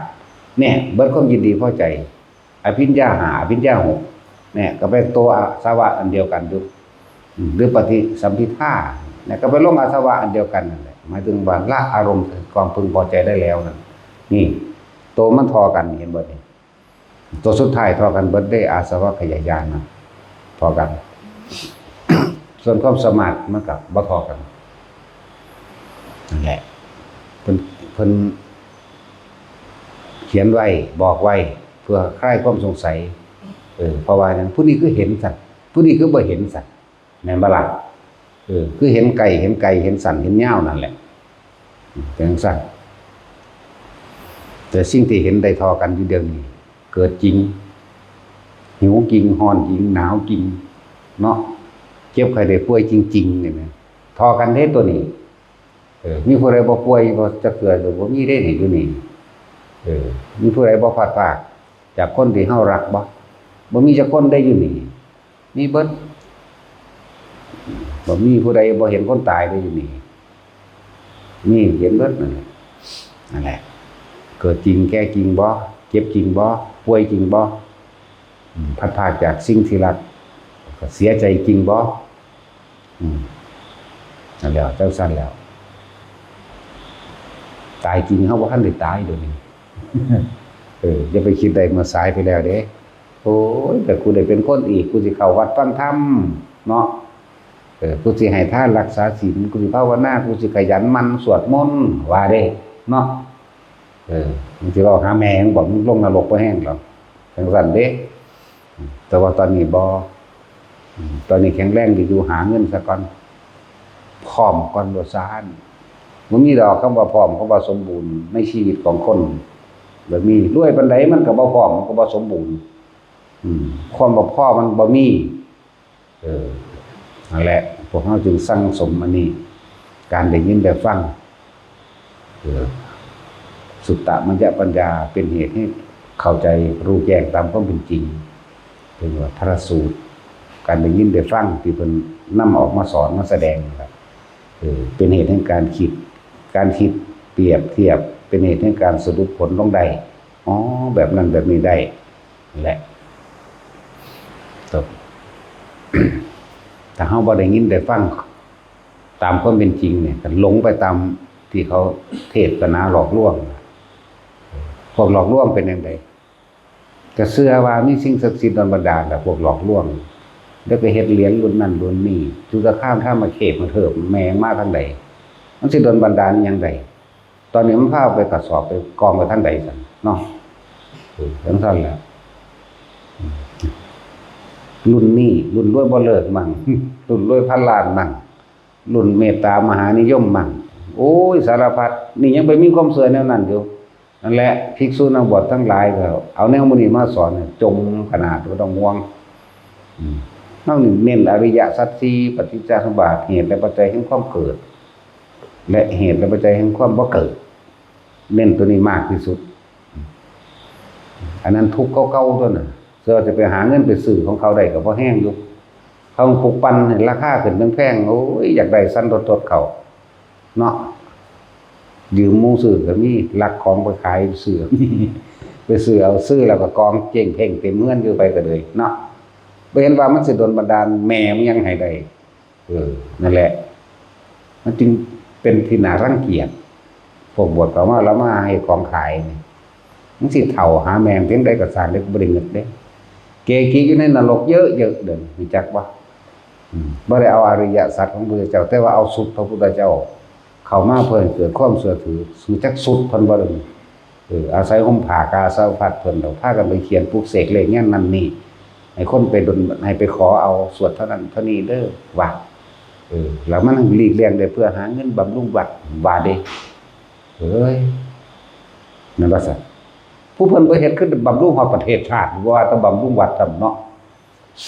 เนี่ย เบิดความยินดีพอใจ อภิญญาห้า อภิญญาหก เนี่ย ก็เป็นตัวอาสวะอันเดียวกันอยู่ อืม หรือปฏิสัมภิทา เนี่ย ก็ไปลงอาสวะอันเดียวกันนั่นแหละ หมายถึงว่าละอารมณ์ความพึงพอใจได้แล้วนั่น นี่ ตัวมันทอกัน เห็นบ่นี่ ตัวสุดท้ายทอกันเบิดเด้ อาสวัคคยายานนะ ทอกัน ส่วนความสามารถมันก็บ่ทอกัน นั่นแหละ เพิ่น เพิ่นเขียนไว้ บอกไว้ เพื่อคลายความสงสัย เออ เพราะว่าหยัง ผู้นี้คือเห็นซั่น ผู้นี้คือบ่เห็นซั่น แม่นบ่ล่ะ เออ คือเห็นไกล เห็นไกล เห็นสั้น เห็นยาวนั่นแหละ อืม เป็นจั่งซั้น แต่สิ่งที่เห็นได้ทอกันอยู่เดี๋ยวนี้ เกิดจริง หิวจริง ร้อนจริง หนาวจริง เนาะ เจ็บไข้ได้ป่วยจริงๆ นี่นะ ทอกันเด้ตัวนี้ เออ มีผู้ใดบ่ป่วยบ่จักเทื่อ บ่มีเด้นี่อยู่นี่ เออ มีผู้ใดบ่พลัดพรากจากคนที่เฮารักบ่ บ่มีจักคนได้อยู่นี่ มีเบิด บ่มีผู้ใดบ่เห็นคนตายได้อยู่นี่ มีเห็นเบิดนั่นแหละ นั่นแหละ เกิดจริง แก่จริงบ่ เจ็บจริงบ่ ป่วยจริงบ่ อืม พลัดพรากจากสิ่งที่รัก ก็เสียใจจริงบ่ อืม นั่นแหละ จั่งซั้นแล้ว ตายจริง เฮาบ่ทันได้ตายเดี๋ยวนี้ เออ อย่าไปคิดได้เมื่อสายไปแล้วเด้ โอ้ย แต่กูได้เป็นคนอีก กูสิเข้าวัดฟังธรรมเนาะ เออ กูสิให้ทานรักษาศีล กูสิภาวนา กูสิขยันหมั่นสวดมนต์ ว่าเด้ เนาะ เออ มึงสิเว้าหาแม่มึงบ่ มึงลงนรกบ่แห้งหรอก จั่งซั้นเด้ แต่ว่าตอนนี้บ่ อืม ตอนนี้แข็งแรงดีอยู่ หาเงินซะก่อน พร้อมก่อนว่าซั้น บ่มีดอกคำว่าพร้อม คำว่าสมบูรณ์ในชีวิตของคน บ่มี รวยปานใดมันก็บ่พร้อม มันก็บ่สมบูรณ์ อืม ความบ่พอมันบ่มี เออ นั่นแหละ พวกเฮาจึงสั่งสมอันนี้ การได้ยินได้ฟัง เออ สุตตมยปัญญาเป็นเหตุให้เข้าใจรู้แจ้งตามความเป็นจริง เรียกว่าพระสูตร การได้ยินได้ฟังที่เพิ่นนำออกมาสอนมาแสดงนะครับ เออ เป็นเหตุแห่งการคิด การคิดเปรียบเทียบ เป็นเหตุแห่งการสรุปผลลงได้ อ๋อ แบบนั้นแบบนี้ได้ นั่นแหละ ครับ ถ้าเฮาบ่ได้ยินได้ฟังตามความเป็นจริงเนี่ย ก็หลงไปตามที่เขาเทศนาหลอกลวง พวกหลอกลวงเป็นจั่งใด ก็เชื่อว่ามีสิ่งศักดิ์สิทธิ์ดลบันดาลแหละ พวกหลอกลวง แล้วไปเฮ็ดเหรียญรุ่นนั้นรุ่นนี้ จุลคามธรรมเขตมาเถิบแมงมาทางใด มันสิดลบันดาลอิหยังใด ตอนนี้มันพาไปกระสอบไปกองไว้ทางใดซั่นเนาะ เออ จั่งซั้นแหละ อืม รุ่นนี้ รุ่นรวยบ่เลิกมั่ง รุ่นรวยพันล้านมั่ง รุ่นเมตตามหานิยมมั่ง โอ้ย สารพัด นี่ยังไปมีความเชื่อแนวนั้นอยู่ นั่นแหละ ภิกษุนักบวชทั้งหลายก็เอาแนวหมู่นี้มาสอนเนี่ย จมขนาด บ่ต้องห่วง อืม เฮานี่เน้นอริยสัจสี่ ปฏิจจสมุปบาท เหตุและปัจจัยแห่งความเกิด และเหตุและปัจจัยแห่งความบ่เกิด เน้นตัวนี้มากที่สุด อันนั้นทุกข์เก่าๆ ตัวน่ะ เสื้อจะไปหาเงินไปซื้อของเขาได้ก็บ่แฮงอยู่ เขาปลุกปั่นให้ราคาขึ้นแพงๆ โอ้ย อยากได้สันทดๆ เขา เนาะ ยืมหมู่ซื้อก็มี ลักของไปขายซื้อก็มี ไปซื้อเอา ซื้อแล้วก็กองเจ๊งเพ่งเต็มเฮือนอยู่ไปก็เลยเนาะ บ่เห็นว่ามันสิดลบันดาลแม่มันยังให้ได้ เออ นั่นแหละ มันจึงเป็นที่น่ารังเกียจ พวกบวชเข้ามาแล้วมาให้ของขายนี่ มันสิเฒ่าหาแม่เพียงใดก็สร้างได้บ่ได้เงินเด้ เกกิอยู่ในนรกเยอะๆ เด้อ รู้จักบ่ อืม บ่ได้เอาอริยสัจของพระพุทธเจ้า แต่ว่าเอาสุดพระพุทธเจ้า เข้ามาเพื่อให้เกิดความเชื่อถือ รู้จักสุดเพิ่นบ่เด้อ เออ อาศัยห่มผ้ากาสาวพัดเพิ่นดอก พากันไปเขียนปลุกเสกเลขเงี้ยนั่นนี่ ให้คนไปดล ให้ไปขอเอาสวดเท่านั้นเท่านี้เด้อ ว่า เออ แล้วมันหลีกเลี่ยงได้เพื่อหาเงินบำรุงวัด ว่าเด้ เอ้ย นั่นว่าซั่น ผู้เพิ่นบ่เฮ็ดคือบำรุงฮอดประเทศชาติ บ่ว่าแต่บำรุงวัดซ้ำเนาะ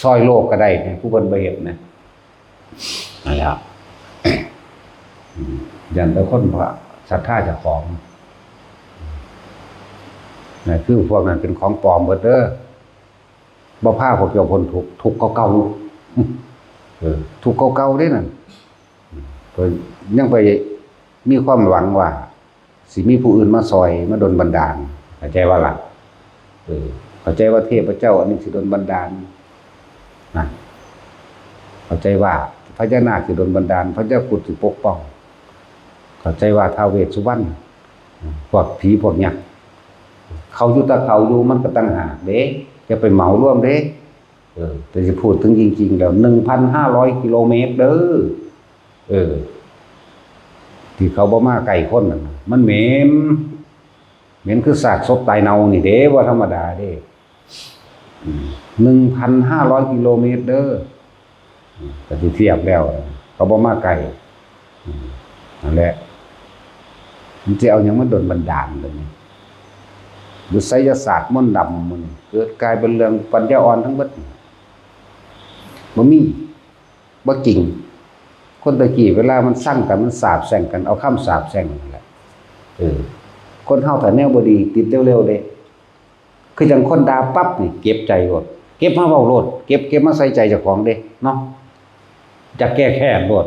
ซ่อยโลกก็ได้นี่ ผู้เพิ่นบ่เฮ็ดนะ นั่นแหละ อืม ย้านแต่คนบ่ศรัทธาเจ้าของ นั่นคือพวกนั้นเป็นของปลอมเบิดเด้อ บ่พาพวกเจ้าพ้นทุกข์ ทุกข์เก่าๆ เออ ทุกข์เก่าๆ เด้นั่น ยังไปมีความหวังว่า สิมีผู้อื่นมาซอยมาดลบันดาล เข้าใจว่าล่ะ เออ เข้าใจว่าเทพเจ้าอันนี้สิดลบันดาลนะ เข้าใจว่าพญานาคสิดลบันดาล พญาครุฑสิปกป้อง เข้าใจว่าท้าวเวสสุวรรณ พวกผีพวกยักษ์ เขาอยู่แต่เขาอยู่ มันก็ต่างหากเด้ อย่าไปเหมารวมเด้ เออ แต่สิพูดถึงจริงๆแล้ว หนึ่งพันห้าร้อยกิโลเมตรเด้อ เออ ที่เขาบ่มาใกล้คนนั่นน่ะ มันเหม็น เหม็นคือซากศพตายเน่านี่เด้ บ่ธรรมดาเด้ อืม หนึ่งพันห้าร้อยกิโลเมตรเด้อ อืม ก็สิเทียบแล้ว เขาบ่มาใกล้ อืม นั่นแหละ มันสิเอาหยังมาดลบันดาลเดี๋ยวนี้ หรือไสยศาสตร์มนต์ดำมันเกิดกลายเป็นเรื่องปัญญาอ่อนทั้งหมด บ่มี บ่จริง คนตะกี้เวลามันซังกัน มันสาปแช่งกัน เอาคำสาปแช่งนั่นแหละ เออ คนเฮาถ้าแนวบ่ดีติดเร็วๆเด้ คือจั่งคนด่าปั๊บนี่เก็บใจโลด เก็บมาเว้าโลด เก็บ เก็บมาใส่ใจเจ้าของเด้เนาะ จะแก้แค้นโลด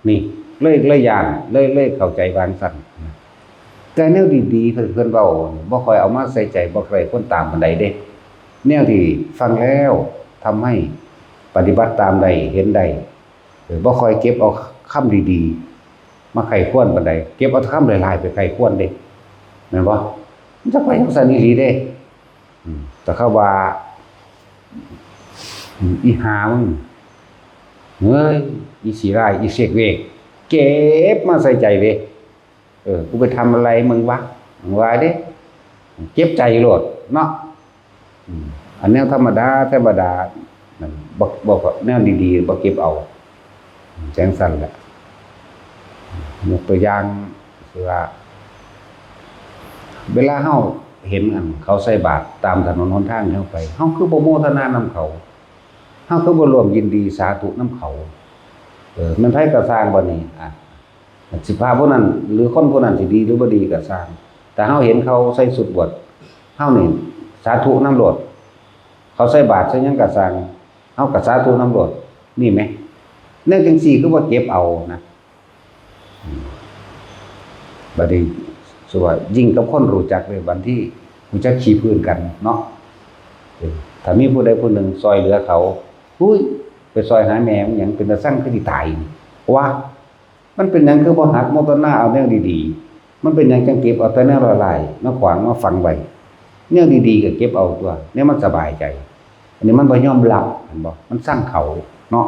นี่ เลย เลยย้าน เลย เลยเข้าใจวางซั่น แต่แนวดีๆ เพิ่น เพิ่นเว้า บ่ค่อยเอามาใส่ใจ บ่ค่อยคนตามปานใดเด้ แนวที่ฟังแล้วทำให้ปฏิบัติตามได้ เห็นได้ เออ บ่ค่อยเก็บเอาคำดีๆ มาใคร่ครวญปานใด เก็บเอาคำหลายๆ ไปใคร่ครวญเด้ แม่นบ่ มันจักไปจั่งซั่นอีหลีเด้ อืม แต่เขาว่า อืม อีห่ามึง เฮ้ย อีขี้ร้าย อีเสกเวก เก็บมาใส่ใจเด้ เออ กูไปทำอะไรมึงวะ มึงว่าเด้ เจ็บใจโลดเนาะ อืม อันแนวธรรมดา ธรรมดา นั่น บ่ บ่ แนวดีๆ บ่เก็บเอา จั่งซั่นแหละ ยกตัวอย่าง คือว่า เวลาเฮาเห็นอันเขาใส่บาตรตามถนนหนทางเฮาไป เฮาคือบ่โมทนานำเขา เฮาคือบ่ร่วมยินดีสาธุนำเขา เออ แม่นไผก็ซ่างบัดนี้ อ่ะ สิพระผู้นั้น หรือคนผู้นั้นสิดีหรือบ่ดีก็ซ่าง แต่เฮาเห็นเขาใส่ชุดบวช เฮานี่สาธุนำโลด เขาใส่บาตรใส่หยังก็ซ่าง เฮาก็สาธุนำโลด นี่แหม แนวจั่งซี้คือว่าเก็บเอานะ อืม บัดนี้ สมมุติว่ายิ่งกับคนรู้จักเลย บางทีรู้จักขี้พื้นกันเนาะ เออ ถ้ามีผู้ใดผู้หนึ่งซอยเหลือเขา อุ้ย ไปซอยหาแม่มันหยังเป็นตาซังคือสิตายนี่ ว่า มันเป็นหยังคือบ่หัดโมทนาเอาแนวดีๆ มันเป็นหยังจังเก็บเอาแต่แนวร้ายๆ มาขวางมาฝังไว้ แนวดีๆ ก็เก็บเอาตัว แนวมันสบายใจ อันนี้มันบ่ยอมรับ เห็นบ่ มันซังเขาเนาะ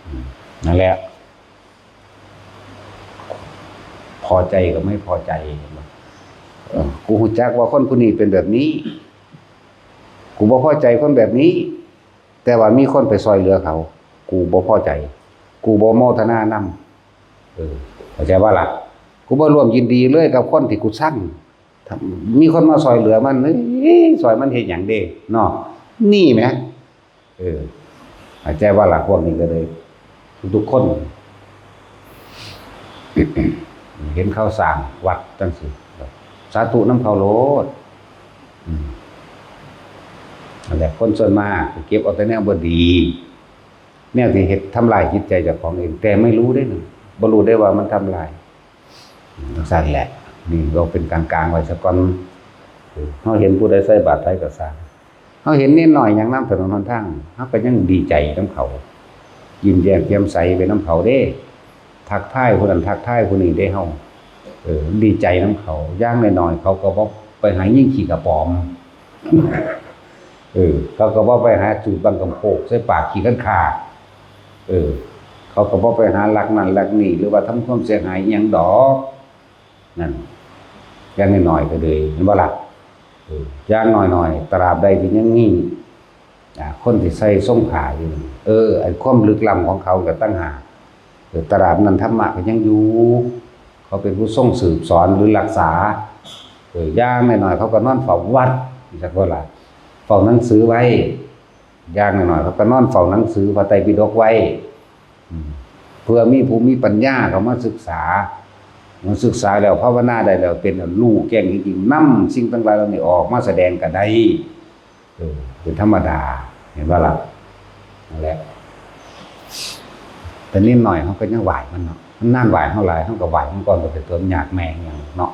อืม นั่นแหละ พอใจกับไม่พอใจ เห็นบ่ เออ กูรู้จักว่าคนผู้นี้เป็นแบบนี้ กูบ่พอใจคนแบบนี้ แต่ว่ามีคนไปซอยเหลือเขา กูบ่พอใจ กูบ่โมทนานำ เออ เข้าใจบ่ล่ะ กูบ่ร่วมยินดีเลยกับคนที่กูซัง ถ้ามีคนมาซอยเหลือมัน เอ้ย ซอยมันเฮ็ดหยังเด้ เนาะ นี่แหม เออ เข้าใจบ่ล่ะ พวกนี้ก็เลย ทุกๆคน เห็นเขาสร้างวัดจั่งซี้ สาธุนำเขาโลด อืม นั่นแหละ คนส่วนมากเก็บเอาแต่แนวบ่ดี แนวที่เฮ็ดทำลายจิตใจเจ้าของเอง แต่ไม่รู้เด้นะ บ่รู้ได้ว่ามันทำลาย จั่งซั่นแหละ นี่เราเป็นกลางๆไว้ซะก่อน เฮาเห็นผู้ใดใส่บาตรไผก็ซ่าง เฮาเห็นเนนน้อยย่างนำถนนหนทาง เฮาก็ยังดีใจนำเขา ยิ้มแย้มแจ่มใสไปนำเขาเด้ ทักทายผู้นั้นทักทายผู้นี้เด้เฮา เออ ดีใจนำเขา อย่างน้อยๆ เขาก็บ่ไปหายิงขี้กระป๋อม เออ เขาก็บ่ไปหาจูดบังกำโพกใส่ปากขี้คันคาก เออ เขาก็บ่ไปหาลักนั่นลักนี่ หรือว่าทำความเสียหายอิหยังดอก นั่น อย่างน้อยๆก็เลย เห็นบ่ล่ะ เออ อย่างน้อยๆ ตราบใดที่ยังมี อ่า คนที่ใส่ทรงผ้าอยู่ เออ ไอ้ความลึกล้ำของเขาก็ต่างหาก เออ ตราบนั้นธรรมะก็ยังอยู่ เขาเป็นผู้ทรงสืบสอนหรือรักษา เออ อย่างน้อยๆ เขาก็นอนเฝ้าวัด จักว่าล่ะ เฝ้าหนังสือไว้ อย่างน้อยๆ เขาก็นอนเฝ้าหนังสือพระไตรปิฎกไว้ อืม เพื่อมีผู้มีปัญญาเข้ามาศึกษา มาศึกษาแล้วภาวนาได้แล้ว เป็นรู้แจ้งจริงๆ นำสิ่งทั้งหลายเหล่านี้ออกมาแสดงก็ได้ เออ เป็นธรรมดา เห็นบ่ล่ะ นั่นแหละ แต่นิดหน่อยเขาก็ยังไหวมันเนาะ มันนานไหว้เฮาหลาย เฮาก็ไหว้มันก่อน ก็เป็นตัวยากแม่งหยังเนาะ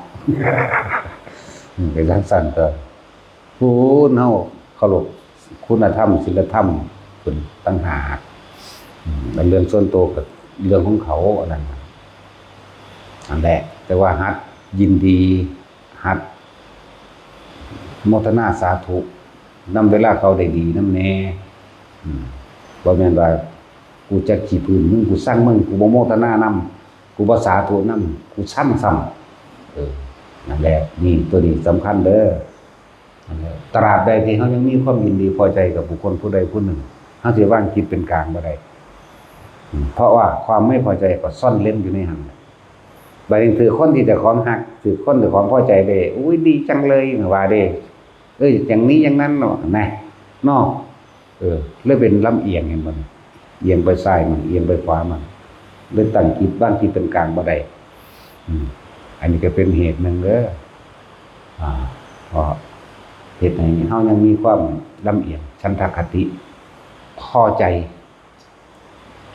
อืม เป็นจั่งซั่นก็ ผู้เฮาเคารพคุณธรรม ศีลธรรมขึ้นต่างหาก อืม แล้วเรื่องส่วนตัวก็เรื่องของเขา อันนั้นน่ะ นั่นแหละ แต่ว่าหัดยินดี หัดโมทนาสาธุนำ เวลาเขาได้ดีนำแหน่ อืม บ่แม่นว่า กูจักขี้พื้นมึง กูซังมึง กูบ่โมทนานำ กูบ่สาธุนำ กูซังซ้ำ เออ นั่นแหละ นี่ ตัวนี้สำคัญเด้อ นั่นแหละ ตราบใดที่เฮายังมีความยินดีพอใจกับบุคคลผู้ใดผู้หนึ่ง เฮาสิวางจิตเป็นกลางบ่ได้ อืม เพราะว่าความไม่พอใจก็ซ่อนเร้นอยู่ในหั้น บาดนี้ถือคนที่เจ้าของฮัก ถือคนเจ้าของพอใจได้ อุ้ย ดีจังเลย ว่าเด้ เอ้ย อย่างนี้อย่างนั้นเนาะ นะ เนาะ เออ เลยเป็นลำเอียง เห็นบ่นี่ เอียงไปซ้ายมั่ง เอียงไปขวามั่ง เลยตั้งจิต วางจิตเป็นกลางบ่ได้ อืม อันนี้ก็เป็นเหตุหนึ่งเด้อ อ่า เพราะเหตุให้เฮายังมีความลำเอียง ฉันทคติ พอใจ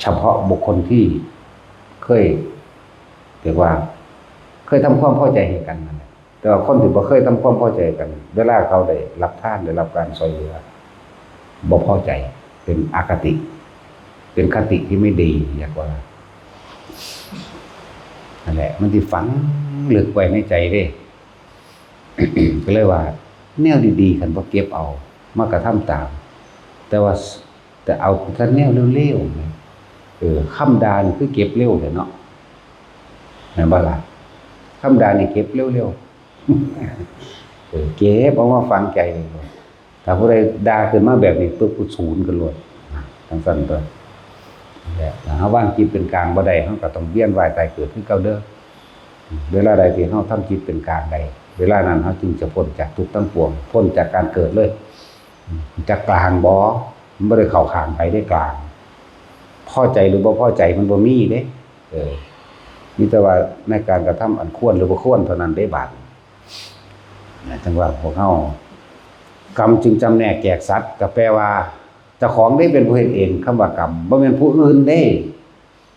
เฉพาะบุคคลที่เคย เรียกว่า เคยทำความพอใจให้กันนั่นแหละ แต่ว่าคนที่บ่เคยทำความพอใจกัน เวลาเขาได้รับทาน ได้รับการช่วยเหลือ บ่พอใจ เป็นอคติ เป็นคติที่ไม่ดี อยากว่า นั่นแหละ มันสิฝังลึกไว้ในใจเด้ ก็เลยว่า แนวดีๆ คันบ่เก็บเอา มากระทำตาม แต่ว่า แต่เอาแต่แนวเลวๆ แหม เออ คำด่านี่คือเก็บเร็วแท้เนาะ แม่นบ่ล่ะ คำด่านี่เก็บเร็วๆ เออ เก็บเอามาฝังใจ ถ้าผู้ใดด่าขึ้นมาแบบนี้ปุ๊บ กูสูนขึ้นโลด จั่งซั่นตั๊ว และถ้าเฮาวางจิตเป็นกลางบ่ได้ เฮาก็ต้องเวียนว่ายตายเกิดคือเก่าเด้อ เวลาใดที่เฮาทำจิตเป็นกลางได้ เวลานั้นเฮาจึงจะพ้นจากทุกข์ทั้งปวง พ้นจากการเกิดเลย จักกลางบ่ มันบ่ได้เข้าข้างไผเด้ กลาง พอใจหรือบ่พอใจมันบ่มีเด้ เออ มีแต่ว่าในการกระทำอันควรหรือบ่ควรเท่านั้นเด้ บาดนี้ นะ จั่งว่าพวกเฮา กรรมจึงจำแนกแจกสัตว์ ก็แปลว่า เจ้าของเด้เป็นผู้เฮ็ดเอง คำว่ากรรม บ่แม่นผู้อื่นเด้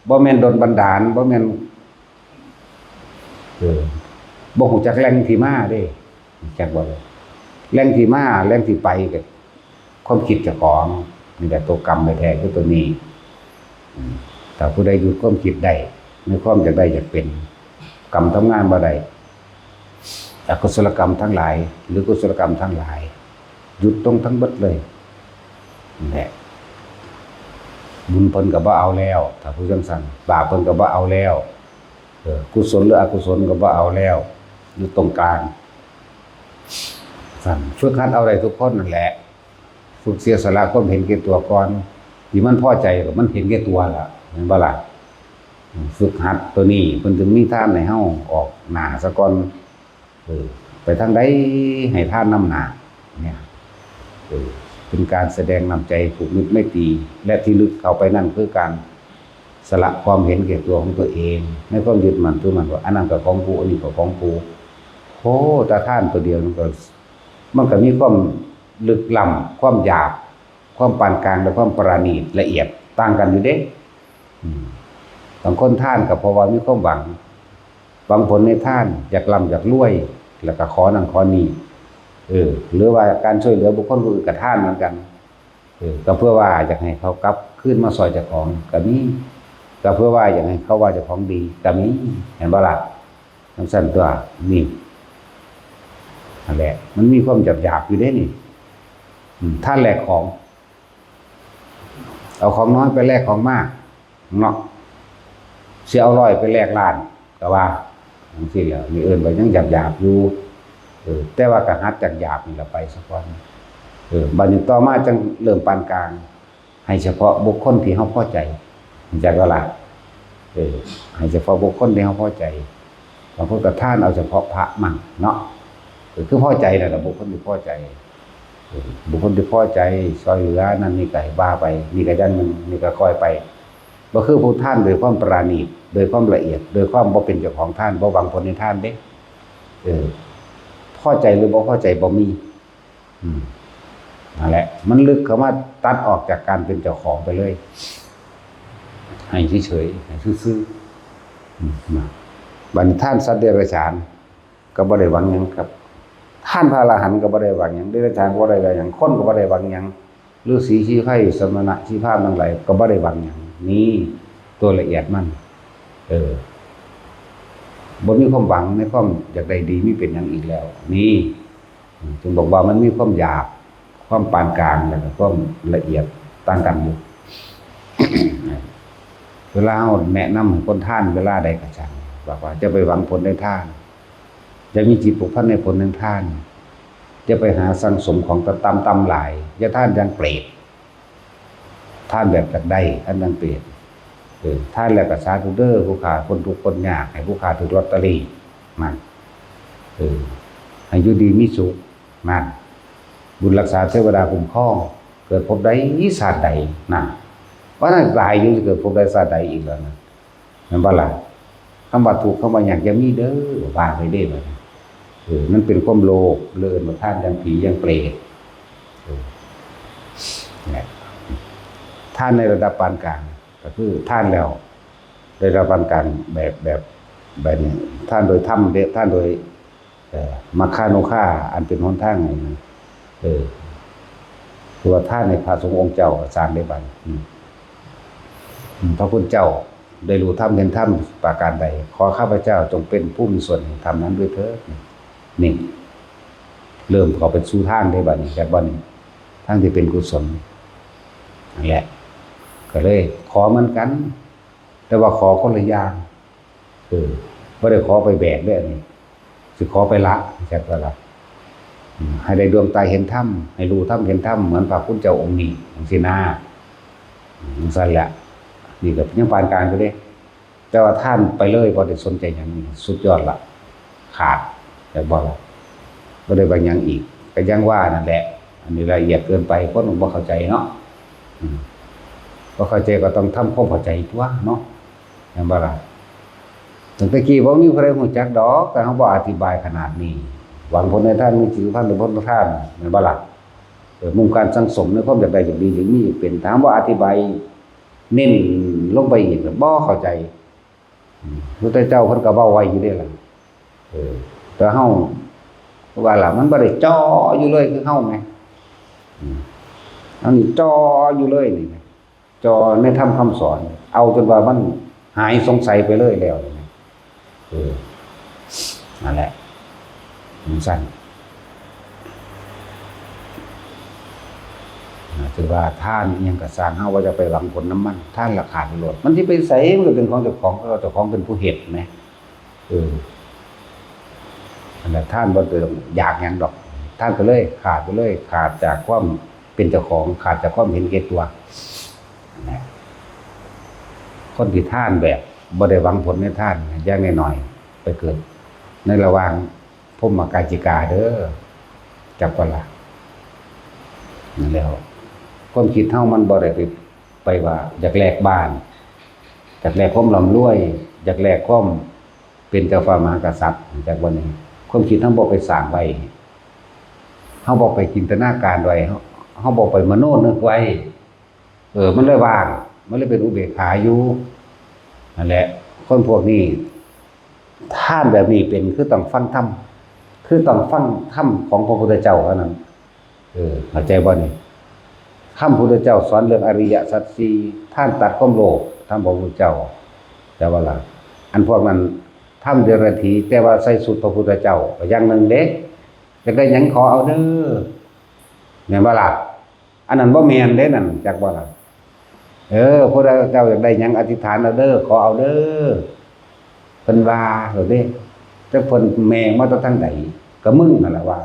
บ่แม่นดลบันดาล บ่แม่น เออ บ่ฮู้จักแหล่งที่มาเด้ จักบ่เลย แหล่งที่มา แหล่งที่ไปก็ความคิดเจ้าของ นี่แหละตัวกรรมแท้ๆ คือตัวนี้ อืม ถ้าผู้ใดหยุดความคิดได้ ในความอยากได้อยากเป็น กรรมทำงานบ่ได้ อกุศลกรรมทั้งหลาย หรือกุศลกรรมทั้งหลาย หยุดลงทั้งเบิดเลย นั่นแหละ บุญเพิ่นก็บ่เอาแล้ว ถ้าผู้จั่งซั่น บาปเพิ่นก็บ่เอาแล้ว เออ กุศลหรืออกุศลก็บ่เอาแล้ว อยู่ตรงกลาง ซั่น ฝึกหัดเอาได้ทุกคนนั่นแหละ ฝึกเสียสละความเห็นแก่ตัวก่อน ที่มันพอใจก็มันเห็นแก่ตัวล่ะ แม่นบ่ล่ะ? อืม ฝึกหัดตัวนี้ เพิ่นถึงมีทานให้เฮาออกหน้าซะก่อน เออ ไปทางใดให้ทานนำหน้า เนี่ย เออ เป็นการแสดงน้ำใจผูกมิตรไมตรี และที่ลึกเข้าไปนั่นคือการสละความเห็นแก่ตัวของตัวเอง ในความยึดมั่นถือมั่นว่าอันนั้นก็ของกู อันนี้ก็ของกู โอ้ แต่ทานตัวเดียวมันก็ มันก็มีความลึกล้ำ ความหยาบ ความปานกลาง และความประณีตละเอียดต่างกันอยู่เด้ อืม บางคนทานก็เพราะว่ามีความหวัง หวังผลในทาน อยากร่ำอยากรวย แล้วก็ขอนั่นขอนี่ เออ หรือว่าการช่วยเหลือบุคคลผู้อื่นก็ทานเหมือนกัน เออ ก็เพื่อว่าอยากให้เขากลับคืนมาซ่อยเจ้าของก็มี ก็เพื่อว่าอยากให้เขาว่าเจ้าของดีก็มี แม่นบ่ล่ะ? จั่งซั้นตั๊ว นี่ นั่นแหละ มันมีความหยาบๆ อยู่เด้นี่ อืม ทานแลกของ เอาของน้อยไปแลกของมาก เนาะ สิเอาร้อยไปแลกล้าน ก็ว่าจั่งซี้แหละ นี่เอิ้นว่ายังหยาบๆ อยู่ เออ แต่ว่าก็หัดจากหยาบนี่ล่ะไปซะก่อน เออ บัดนี้ต่อมาจั่งเริ่มปานกลาง ให้เฉพาะบุคคลที่เฮาพอใจ เข้าใจบ่ล่ะ? เออ ให้เฉพาะบุคคลที่เฮาพอใจ บางคนก็ทานเอาเฉพาะพระมั่งเนาะ ก็คือพอใจนั่นล่ะ บุคคลที่พอใจ เออ บุคคลที่พอใจซ่อยเหลือนั่นนี่ก็ให้ว่าไป นี่ก็อย่างหนึ่ง นี่ก็ค่อยไป บ่คือผู้ทานโดยความประณีต โดยความละเอียด โดยความบ่เป็นเจ้าของทาน บ่หวังผลในทานเด้ เออ พอใจหรือบ่พอใจบ่มี อืม นั่นแหละ มันลึกเข้ามาตัดออกจากการเป็นเจ้าของไปเลย ให้เฉยๆ ให้ซื่อ อืมนะ บัดนี้ทานสัตว์เดรัจฉาน ก็บ่ได้หวังหยังครับ ทานพระอรหันต์ก็บ่ได้หวังหยัง เดรัจฉานก็บ่ได้หวังหยัง คนก็บ่ได้หวังหยัง ฤๅษีชีไพร สมณะชีพราหมณ์ทั้งหลายก็บ่ได้หวังหยัง นี่ตัวละเอียดมัน เออ บ่มีความหวังในความอยากได้ดีมีเป็นหยังอีกแล้ว นี่ จึงบอกว่ามันมีความหยาบ ความปานกลาง แล้วก็ความละเอียดต่างกันอยู่ เวลาเราแนะนำให้คนทานเวลาใดก็ช่าง บอกว่าจะไปหวังผลในทาน จะมีจิตผูกพันในผลในทาน จะไปหาสั่งสมของต่ำๆหลาย อย่าทานอย่างเปรต ทานแบบอยากได้ ทานอย่างเปรต เออ ทานแล้วก็สาธุเด้อ ผู้ข้าพ้นทุกข์พ้นยาก ให้ผู้ข้าถืกลอตเตอรี่ นั่น เออ ให้อยู่ดีมีสุข นั่น บุญรักษาเทวดาคุ้มครอง เกิดภพใดชาติใด นั่น ว่านั่นตายอยู่จะเกิดภพใดชาติใดอีกแล้วนะ แม่นบ่ล่ะ คำว่าทุกข์ คำว่ายากอย่ามีเด้อ ว่าไปเด้อ บัดนี้ เออ มันเป็นความโลภ เลินมาทานอย่างผีอย่างเปรต เออ เนี่ย ทานในระดับปานกลาง ก็คือทานแล้ว ได้รับปานกลางแบบ แบบ แบบนี้ ทานโดยธรรมเด้ ทานโดย เอ่อ มัคคานุภาพ อันเป็นหนทางให้ เออ คือว่าทานในพระสงฆ์องค์เจ้าสร้างได้บัดนี้ อืม อืม พระคุณเจ้าได้รู้ธรรมเห็นธรรมประการใด ขอข้าพเจ้าจงเป็นผู้มีส่วนแห่งธรรมนั้นด้วยเถิด นี่ เริ่มเข้าไปสู่ทางได้บัดนี้ จากบัดนี้ ทางที่เป็นกุศล นั่นแหละ ก็เลยขอเหมือนกัน แต่ว่าขอคนละอย่าง เออ บ่ได้ขอไปแบกเด้ออันนี้ สิขอไปละ จักว่าละ อืม ให้ได้ดวงตาเห็นธรรม ให้รู้ธรรมเห็นธรรม เหมือนพระคุณเจ้าองค์นี้ จังซี้นะ อืม จังซั่นแหละ นี่ก็ยังปานกลางอยู่เด้ แต่ว่าทานไปเลย บ่ได้สนใจหยังนี่ สุดยอดละ ขาด แต่บ่ละ บ่ได้ว่าหยังอีก ก็ยังว่านั่นแหละ อันนี้ละเอียดเกินไป คนบ่เข้าใจเนาะ อืม บ่เข้าใจก็ต้องทำความเข้าใจตั๊วเนาะ แม่นบ่ล่ะ? ตั้งแต่กี้บ่มีผู้ใดรู้จักดอก แต่เฮาบ่อธิบายขนาดนี้ หวังผลในทาน มีจิตพันธ์หรือผลทาน แม่นบ่ล่ะ? เออ มุ่งการสั่งสมในความอยากได้ อยากดี อยากมี อยากเป็น ถ้าเฮาบ่อธิบายเน้นลงไปอีก บ่เข้าใจ อืม พระพุทธเจ้าเพิ่นก็เว้าไว้อยู่เด้ล่ะ เออ แต่เฮา คือว่าล่ะ มันบ่ได้จ่ออยู่เลยคือเฮาแหม อืม อันนี้จ่ออยู่เลยนี่แหม จ่อในธรรมคำสอน เอาจนว่ามันหายสงสัยไปเลยแล้วนี่แหม เออ นั่นแหละ จั่งซั้น อ่า ถือว่าทานอิหยังก็ซ่าง เฮาบ่จะไปหวังผลนำมัน ทานละขาดโลด มันสิไปไส มันก็เป็นของเจ้าของ เจ้าของเป็นผู้เฮ็ดแหม เออ นั่นแหละ ทานบ่ได้อยากหยังดอก ทานก็เลยขาดไปเลย ขาดจากความเป็นเจ้าของ ขาดจากความเห็นแก่ตัว นะ คนที่ทานแบบบ่ได้หวังผลในทาน อย่างน้อยๆ ไปเกิดในระหว่างพรหมกายิกาเด้อ จักว่าล่ะ นั่นแหล้ว ความคิดเฮามันบ่ได้ไป ไปว่าอยากแลกบ้าน อยากแลกความร่ำรวย อยากแลกความเป็นเจ้าฟ้ามหากษัตริย์ จักว่านี่ ความคิดเฮาบ่ไปสร้างไว้ เฮาบ่ไปจินตนาการไว้ เฮา เฮาบ่ไปมโนนึกไว้ เออ มันเลยว่าง มันเลยเป็นอุเบกขาอยู่ นั่นแหละ คนพวกนี้ ทานแบบนี้เป็น คือต้องฟังธรรม คือต้องฟังธรรมของพระพุทธเจ้าเท่านั้น เออ เข้าใจบ่นี่? ธรรมพุทธเจ้าสอนเรื่องอริยสัจสี่ ทานตัดความโลภ ธรรมพระพุทธเจ้า แต่ว่าล่ะ อันพวกนั้น ธรรมเดรัจฉี แต่ว่าใส่ชุดพระพุทธเจ้า ก็อย่างหนึ่งเด้ อยากได้หยังขอเอาเด้อ แม่นบ่ล่ะ? อันนั้นบ่แม่นเด้นั่น จักบ่ล่ะ? เออ ผู้ใดเจ้าอยากได้หยังอธิษฐานเอาเด้อ ขอเอาเด้อ เพิ่นว่าโลดเด้ จักเพิ่นแม่งมาแต่ทางใด ก็มึงนั่นล่ะว่า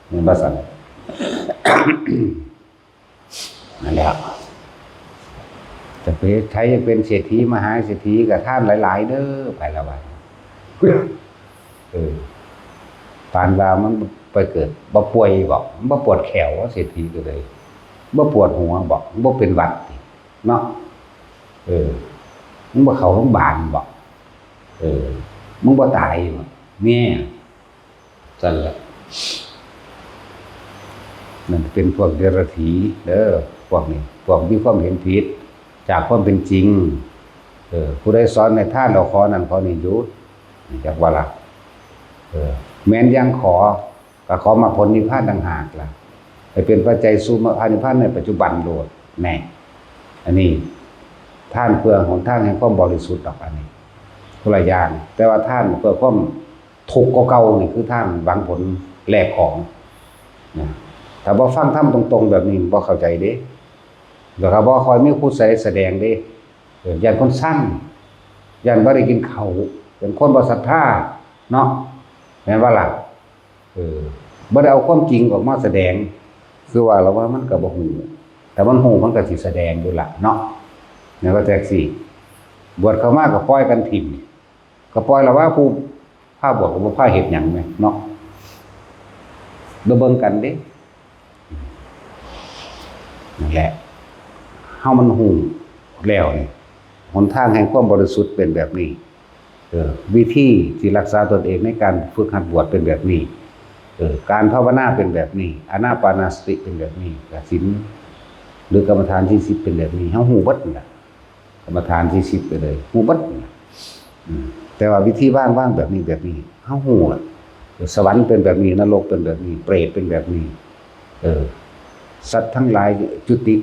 แม่นบ่ซั่น? นั่นแหละ จะไป ใครอยากเป็นเศรษฐีมหาเศรษฐีก็ทานหลายๆ เด้อ ไปละว่า เออ ปานว่ามันไปเกิดบ่ป่วยบ่ มันบ่ปวดแข้ว เศรษฐีก็เลย บ่ปวดหัวบ่ มันบ่เป็นหวัดติ เนาะ เออ มึงบ่เข้าโรงพยาบาลบ่ เออ มึงบ่ตายบ่ เนี่ย ซั่นแหละ นั่นเป็นพวกเดรัจฉีเด้อ พวกนี้ พวกมีความเห็นผิดจากความเป็นจริง เออ ผู้ใดสอนให้ทานเอาขอนั่นขอนี่หยุด จักว่าล่ะ เออ แม่นอย่างขอ ก็ขอมรรคผลนิพพานต่างหากล่ะ ให้เป็นปัจจัยสู่มรรคผลนิพพานในปัจจุบันโลด แน่ อันนี้ ทานเพื่อหนทางแห่งความบริสุทธิ์ดอก อันนี้ คนละอย่าง แต่ว่าทานเพื่อความทุกข์กว่าเก่านี่คือทานหวังผลแลกของ นะ ถ้าบ่ฟังธรรมตรงๆแบบนี้บ่เข้าใจเด้ แล้วก็บ่ค่อยมีผู้ใดแสดงเด้ เออ ย้านคนซัง ย้านบ่ได้กินข้าว ย้านคนบ่ศรัทธา เนาะ แม่นบ่ล่ะ เออ บ่ได้เอาความจริงออกมาแสดง คือว่าแล้วว่ามันก็บ่ฮู้ แต่มันฮู้มันก็สิแสดงอยู่ล่ะเนาะ แม่นบ่จั่งซี้ บวชเข้ามาก็ปล่อยกันถิ่ม ก็ปล่อยละว่าผู้พาบวชก็บ่พาเฮ็ดหยังแหมเนาะ บ่เบิ่งกันเด้ นั่นแหละ เฮามันฮู้แล้วนี่ หนทางแห่งความบริสุทธิ์เป็นแบบนี้ เออ วิธีที่รักษาตนเองในการฝึกหัดบวชเป็นแบบนี้ เออ การภาวนาเป็นแบบนี้ อานาปานสติเป็นแบบนี้ กสิณ หรือกรรมฐานที่สิบเป็นแบบนี้ เฮาฮู้เบิดนั่นล่ะ กรรมฐานที่สิบไปเลย ฮู้เบิดนั่นล่ะ อืม แต่ว่าวิธีวาง วางแบบนี้ แบบนี้ เฮาฮู้ล่ะ สวรรค์เป็นแบบนี้ นรกเป็นแบบนี้ เปรตเป็นแบบนี้ เออ สัตว์ทั้งหลายจุติ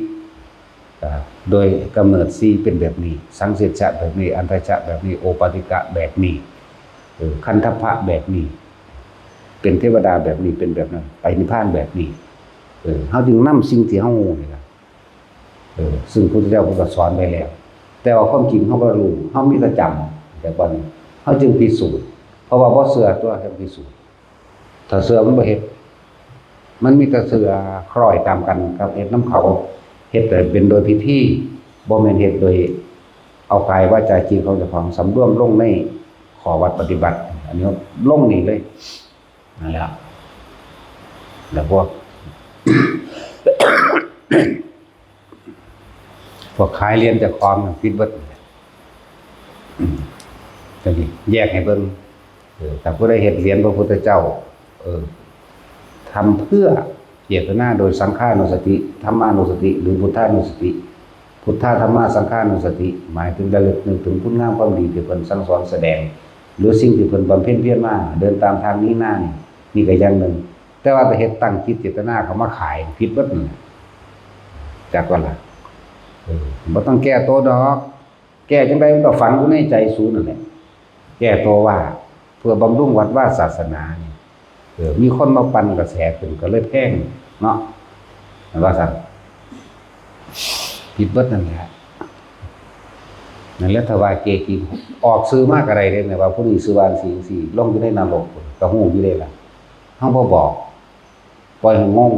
อ่า โดยกำเนิดสี่เป็นแบบนี้ สังเสชะแบบนี้ อันทชะแบบนี้ โอปาติกะแบบนี้ เออ คันทัพพะแบบนี้ เป็นเทวดาแบบนี้ เป็นแบบนั้น ไปนิพพานแบบนี้ เออ เฮาจึงนำสิ่งที่เฮาฮู้นี่ล่ะ เออ ซึ่งพุทธเจ้าเพิ่นก็สอนไว้แล้ว แต่ว่าความจริงเฮาบ่รู้ เฮามีแต่จำ แต่บัดนี้เฮาจึงพิสูจน์ เพราะว่าบ่เชื่อตัว จั่งพิสูจน์ ถ้าเชื่อมันบ่เฮ็ด มันมีแต่เชื่อคล้อยตามกันกับเฮ็ดนำเขา เฮ็ดแต่เป็นโดยพิธี บ่แม่นเฮ็ดโดยเอากายวาจาจิตของเจ้าของสำรวมลงในข้อวัดปฏิบัติ อันนี้ลงนี่เลย นั่นแหละ แล้วพวก พวกขายเหรียญเจ้าของน่ะผิดเบิด อืม จั่งซี้ แยกให้เบิ่ง เออ ถ้าผู้ใดเฮ็ดเหรียญพระพุทธเจ้า เออ ทำเพื่อเจตนาโดยสังขานุสติ ธัมมานุสติ หรือพุทธานุสติ พุทธาธัมมาสังขานุสติ หมายถึงระลึกนึกถึงคุณงามความดีที่เพิ่นสั่งสอนแสดง หรือสิ่งที่เพิ่นบำเพ็ญเพียรมา เดินตามทางนี้หน้านี่ นี่ก็อย่างหนึ่ง แต่ว่าไปเฮ็ดตั้งจิตเจตนาเข้ามาขาย ผิดเบิดนั่นแหละ จักว่าล่ะ เออ บ่ต้องแก้ตัวดอก แก้จั่งใดมันก็ฝังอยู่ในใจสูนั่นแหละ แก้ตัวว่า เพื่อบำรุงวัดวาศาสนานี่ เออ มีคนมาปั่นกระแสขึ้นก็เลยแพงเนาะ ว่าซั่น ผิดเบิดนั่นแหละ นั่นแหละ ถ้าว่าเกจิออกชื่อมาก็ได้เด้ ว่าผู้นี้ชื่อว่าจั่งซี้จั่งซี้ ลงอยู่ในนรก ก็ฮู้อยู่เด้ล่ะ เฮาบ่บอก ปล่อยให้งง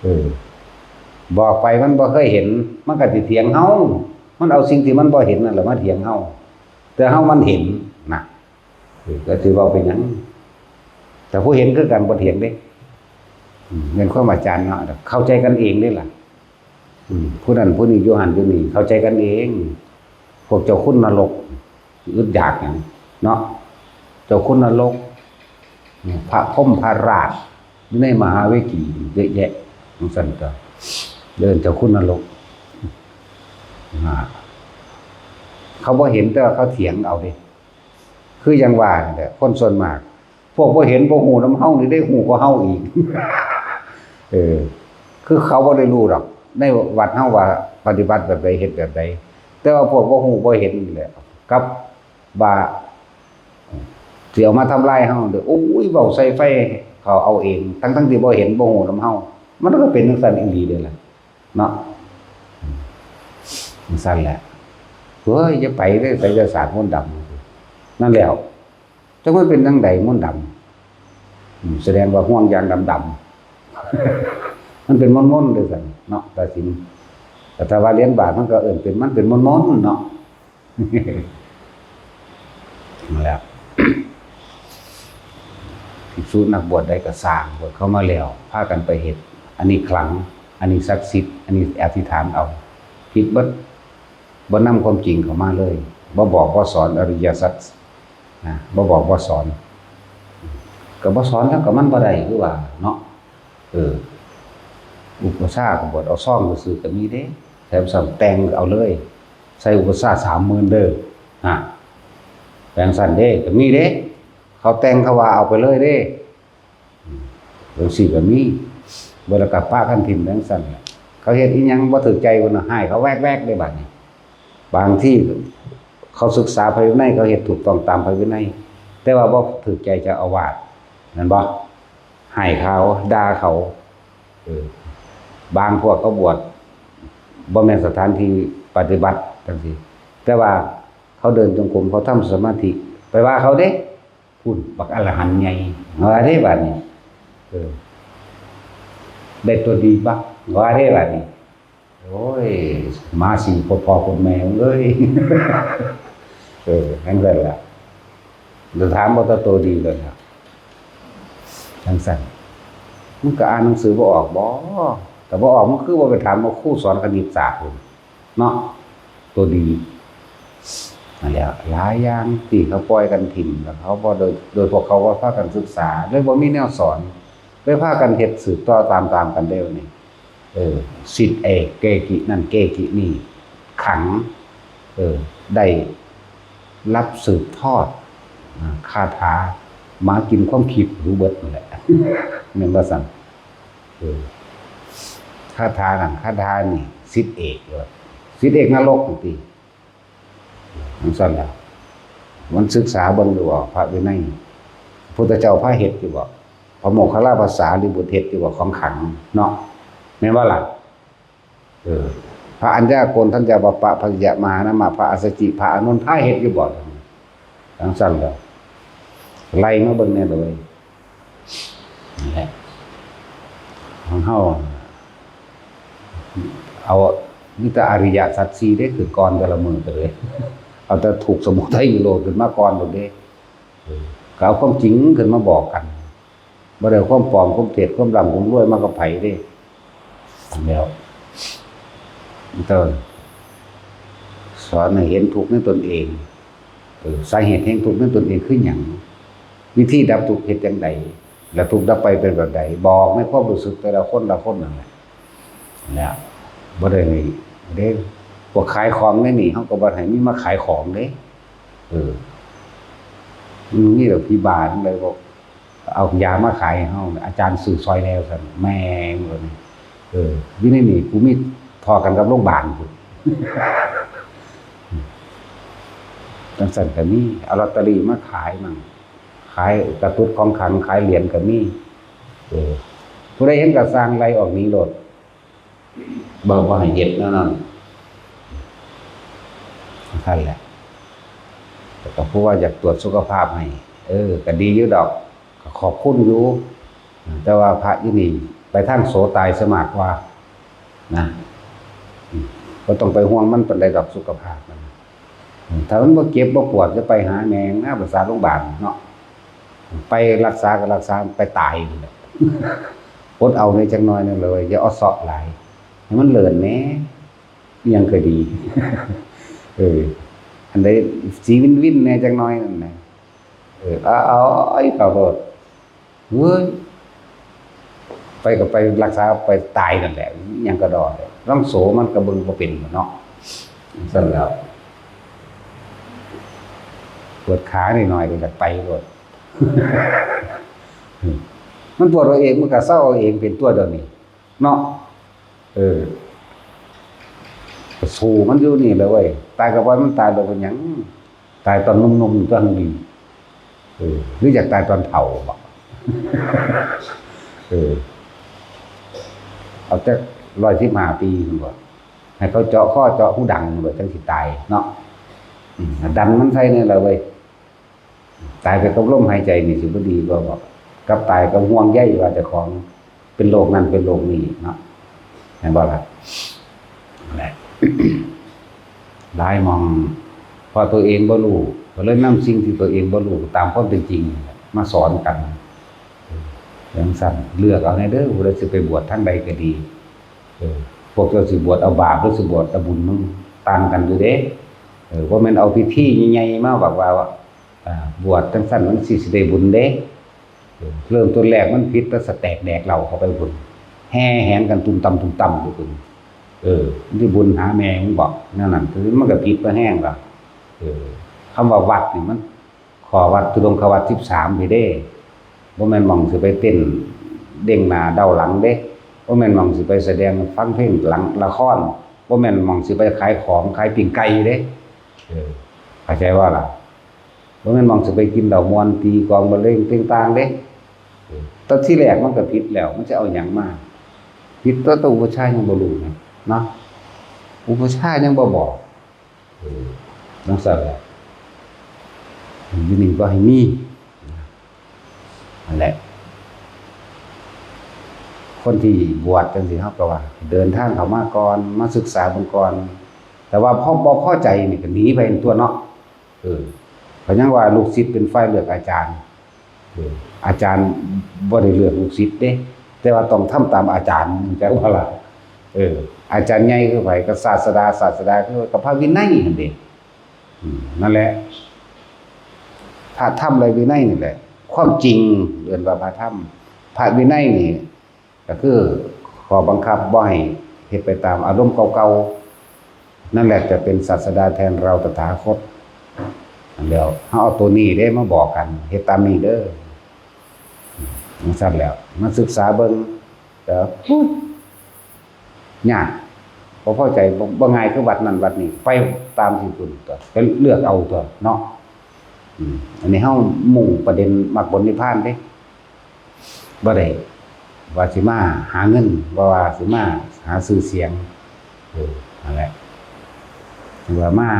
เออ บอกไปมันบ่เคยเห็น มันก็สิเถียงเฮา มันเอาสิ่งที่มันบ่เห็นนั่นแหละมาเถียงเฮา แต่เฮามันเห็นน่ะ เออ ก็สิเว้าไปหยัง แต่ผู้เห็นคือกันบ่เถียงเด้ อืม แม่นความอาจารย์เนาะ เข้าใจกันเองเด้ล่ะ อืม ผู้นั้นผู้นี้อยู่หั่นอยู่นี่ เข้าใจกันเอง พวกเจ้าคุณนรก อึดอยากหยังเนาะ เจ้าคุณนรก พระพรหมพระราช อยู่ในมหาเวกีเยอะแยะ จั่งซั้นก็ เอิ้นเจ้าคุณนรก อ่า เขาบ่เห็นแต่ว่าเขาเถียงเอาเด้ คืออย่างว่านั่นแหละ คนส่วนมาก พวกบ่เห็นบ่ฮู้นำเฮานี่ได้ฮู้กว่าเฮาอีก เออ คือเขาบ่ได้รู้ดอก ในวัดเฮาว่าปฏิบัติแบบใด เฮ็ดแบบใด แต่ว่าพวกบ่ฮู้บ่เห็นนี่แหละ กับว่าสิเอามาทำลายเฮาเด้อ โอ้ย เว้าใส่ไฟเขาเอาเอง ทั้งๆที่บ่เห็นบ่ฮู้นำเฮา มันก็เป็นจั่งซั้นอีหลีเด้ล่ะ เนาะ จั่งซั้นแหละ เฮ้ย อย่าไปเด้อ ไสยศาสตร์มนต์ดำ นั่นแหล้ว จักมันเป็นจั่งใดมนต์ดำ อืม แสดงว่าห่วงยางดำๆ มันเป็นมนต์ๆ เด้อซั่นเนาะ ตาสิน แต่ถ้าว่าเหรียญบาทมันก็เอิ้นเป็น มันเป็นมนต์ๆ เนาะ นั่นแหละ ภิกษุนักบวชใดก็ซ่าง บวชเข้ามาแล้ว พากันไปเฮ็ด อันนี้ขลัง อันนี้ศักดิ์สิทธิ์ อันนี้อธิษฐานเอา ผิดเบิด บ่นำความจริงเข้ามาเลย บ่บอกบ่สอนอริยสัจ นะ บ่บอกบ่สอน ก็บ่สอนแล้วก็มันบ่ได้คือว่าเนาะ เออ อุปัชฌาย์ก็บวชเอาซองซื่อๆก็มีเด้ แถมซ้ำแต่งเอาเลย ใส่อุปสาสามหมื่นเด้อ ฮะ แปลงสั่นเด้ ก็มีเด้ เขาแต่งเขาว่าเอาไปเลยเด้ อืม จังซี่ก็มี เวลากลับปะกันถิ่มแปลงสั่น เขาเฮ็ดอีหยังบ่ถืกใจเพิ่นน่ะ ให้เขาแวกๆ ได้บัดนี้ บางที่เขาศึกษาพระวินัย เขาเฮ็ดถูกต้องตามพระวินัย แต่ว่าบ่ถืกใจเจ้าอาวาส แม่นบ่ ให้เขา ด่าเขา เออ บางพวกเขาบวช บ่แม่นสถานที่ปฏิบัติจังซี่ แต่ว่าเขาเดินจงกรม เขาทำสมาธิ ไปว่าเขาเด้ พุ้น บักอรหันต์ใหญ่ ว่าเด้บัดนี้ เออ ได้ตัวดีบัก ว่าเด้บัดนี้ โอ้ย มาสี่พ่อพ่อคนแม่เอ้ย เออ จังซั่นล่ะ จะถามว่าตัวโตดีเลยครับ จังซั่น มันก็อ่านหนังสือบ่ออกบ่ แต่บ่ออกมันคือว่าไปถามว่าครูสอนคณิตศาสตร์พุ่นเนาะ ตัวดี นั่นแหละ หลายอย่างที่เขาปล่อยกันถิ่ม แล้วเขาบ่โดย โดยพวกเขาบ่พากันศึกษา เลยบ่มีแนวสอน เลยพากันเฮ็ดสืบต่อตามๆ กันเด้อนี่ เออ ศิษย์เอกเกกินั่นเกกินี่ ขัง เออ ได้รับสืบทอด อ่า คาถา หมากินความคิดรู้เบิดนั่นแหละ แม่นบ่ซั่น เออ คาถานั่นคาถานี่ ศิษย์เอกเลย ศิษย์เอกนรกนั่นติ จังซั่นล่ะ มันศึกษาเบิ่งอยู่บ่ พระวินัย พุทธเจ้าพาเฮ็ดอยู่บ่ พระโมคคัลลาภาษาลิบุตรเฮ็ดอยู่บ่ ของขังเนาะ แม่นบ่ล่ะ เออ พระอัญญาโกณฑัญญาวัปปะ พระยะมหานามะ พระอัสสจิ พระอานนท์พาเฮ็ดอยู่บ่ จังซั่นล่ะ ไล่มาเบิ่งแน่เลย นั่นแหละ ของเฮา เอา มีแต่อริยสัจสี่เด้ คือก่อนแต่ละมื้อก็เลย เอาแต่ทุกข์สมุทัยนิโรธขึ้นมาก่อนโลดเด้ เออ ก็เอาความจริงขึ้นมาบอกกัน บ่ได้เอาความปลอม ความเท็จ ความร่ำ ความรวยมากับไผเด้ แล้ว เออ สอนให้เห็นทุกข์ในตนเอง เออ สาเหตุแห่งทุกข์ในตนเองคือหยัง วิธีดับทุกข์เฮ็ดจั่งใด และทุกข์ดับไปเป็นแบบใด บอกในความรู้สึกแต่ละคนละคนนั่นแหละ เนี่ย บ่ได้ให้เด้ พวกขายของในนี่ เฮาก็บ่ให้มีมาขายของเด้ เออ มันมีแบบพี่บ้านเลยบอก เอายามาขายให้เฮา อาจารย์ซื้อซอยแหน่ซั่น แม่งเลย เออ อยู่ในนี่กูมีพ้อกันกับโรงบาลพุ้น จังซั่นก็มี เอาลอตเตอรี่มาขายมั่ง ขายตะกรุดของขลัง ขายเหรียญก็มี เออ ผู้ใดเห็นก็สั่งไล่ออกหนีโลด บ่ บ่ให้เฮ็ดแนวนั้น นั่นแหละ แต่ก็ผู้ว่าอยากตรวจสุขภาพให้ เออ ก็ดีอยู่ดอก ก็ขอบคุณอยู่ แต่ว่าพระอยู่นี่ไปทางโสตายซะมากกว่า นะ อืม บ่ต้องไปห่วงมันปานใดดอกสุขภาพมัน อืม ถ้ามันบ่เจ็บบ่ปวดจะไปหาแม่งนะ ภาษาโรงบาลเนาะ ไปรักษาก็รักษา ไปตายนั่นแหละ อดเอาแหน่จักหน่อยหนึ่งเลย อย่าเอาเซาะหลาย ให้มันเลินแหน่ อิหยังก็ดี เออ อันใดสีวินๆ แหน่จักหน่อยนั่นนะ เออ เอา เอา เอา เอาโลด เฮ้ย ไปก็ไปรักษาไปตายนั่นแหละ อิหยังก็ดอเลย ลองโสมันก็เบิ่งบ่เป็นเนาะ ซั่นแล้ว ปวดขานิดหน่อยก็อยากไปโลด มันปวดเอาเอง มันก็เซาเอาเองเป็นตัวเดียวนี่ เนาะ เออ ก็สู้มันอยู่นี่แหละเว้ย ตายก็ปล่อยมันตายโลด เป็นหยัง ตายตอนหนุ่มๆ ตัวนี้ เออ หรืออยากตายตอนเฒ่าบ่ เออ เอาจักร้อยสิบห้าปีหั่นบ่ ให้เขาเจาะคอเจาะหูดังหั่นบ่ จังสิตายเนาะ อืม ดันมันใส่นี่แหละเว้ย ตายไปกับลมหายใจนี่สิบ่ดีกว่าบ่ กับตายกับห่วงใยว่าเจ้าของเป็นโรคนั้นเป็นโรคนี้เนาะ แม่นบ่ล่ะ นั่นแหละ หลายหม่อง เพราะตัวเองบ่รู้ ก็เลยนำสิ่งที่ตัวเองบ่รู้ตามความเป็นจริงมาสอนกัน จังซั่น เลือกเอาแหน่เด้อ ผู้ใดสิไปบวชทางใดก็ดี เออ พวกเจ้าสิบวชเอาบาปหรือสิบวชเอาบุญ มันต่างกันอยู่เด้ เออ บ่แม่นเอาพิธีใหญ่ๆ มาบอกว่า อ่า บวชจังซั่นมันสิ สิได้บุญเด้ เออ เริ่มต้นแรกมันผิด แต่สแต็กแดกเหล้าเข้าไปพุ้น แห่แหนกันตุ้มตั้มตุ้มตั้มอยู่พุ้น เออ มันสิบุญหาแม่มึงบอก แนวนั้น คือมันก็ผิดบ่แฮงล่ะ เออ คำว่าวัดนี่มัน ข้อวัดธุดงควัตรสิบสามพี้เด้ บ่แม่นหม่องสิไปเต้นเด้งหน้าเด้าหลังเด้ บ่แม่นหม่องสิไปแสดงฟังเพลงหลังละคร บ่แม่นหม่องสิไปขายของขายปิ้งไก่เด้ เออ เข้าใจบ่ล่ะ บ่แม่นหม่องสิไปกินเหล้าม่วนตีกลองบรรเลงเพลงต่างเด้ เออ แต่ทีแรกมันก็ผิดแล้ว มันสิเอาหยังมา ผิด แต่ แต่อุปัชฌาย์ยังบ่รู้นะเนาะ อุปัชฌาย์ยังบ่บอก เออ จั่งซั้นแหละ อยู่นี่บ่ให้มี นั่นแหละ คนที่บวชจั่งซี้ เฮาก็ว่า เดินทางเข้ามาก่อน มาศึกษาเบิ่งก่อน แต่ว่าพอบ่พอใจนี่ก็หนีไปตั๊วเนาะ เออ ก็ยังว่าลูกศิษย์เป็นฝ่ายเลือกอาจารย์ เออ อาจารย์บ่ได้เลือกลูกศิษย์เด้ แต่ว่าต้องทำตามอาจารย์ จักบ่ล่ะ เออ อาจารย์ใหญ่คือไผ ก็ศาสดา ศาสดาคือกับพระวินัยนั่นเด้ อืม นั่นแหละ พระธรรมและวินัยนี่แหละ ความจริงเอิ้นว่าพระธรรม พระวินัยนี่ ก็คือข้อบังคับบ่ให้เฮ็ดไปตามอารมณ์เก่าๆ นั่นแหละจะเป็นศาสดาแทนเราตถาคต อันเดียว เฮาเอาตัวนี้เด้มาบอกกัน เฮ็ดตามนี้เด้อ จั่งซั้นแหล้ว มาศึกษาเบิ่ง แต่ ยาก บ่พอใจ บ่ บ่ง่ายคือวัดนั้นวัดนี้ ไปตามที่เพิ่นตั๊ว ไปเลือกเอาตั๊วเนาะ อืม อันนี้เฮามุ่งประเด็นมรรคผลนิพพานเด้ บ่ได้ว่าสิมาหาเงิน บ่ว่าสิมาหาชื่อเสียง เออ นั่นแหละ ว่ามา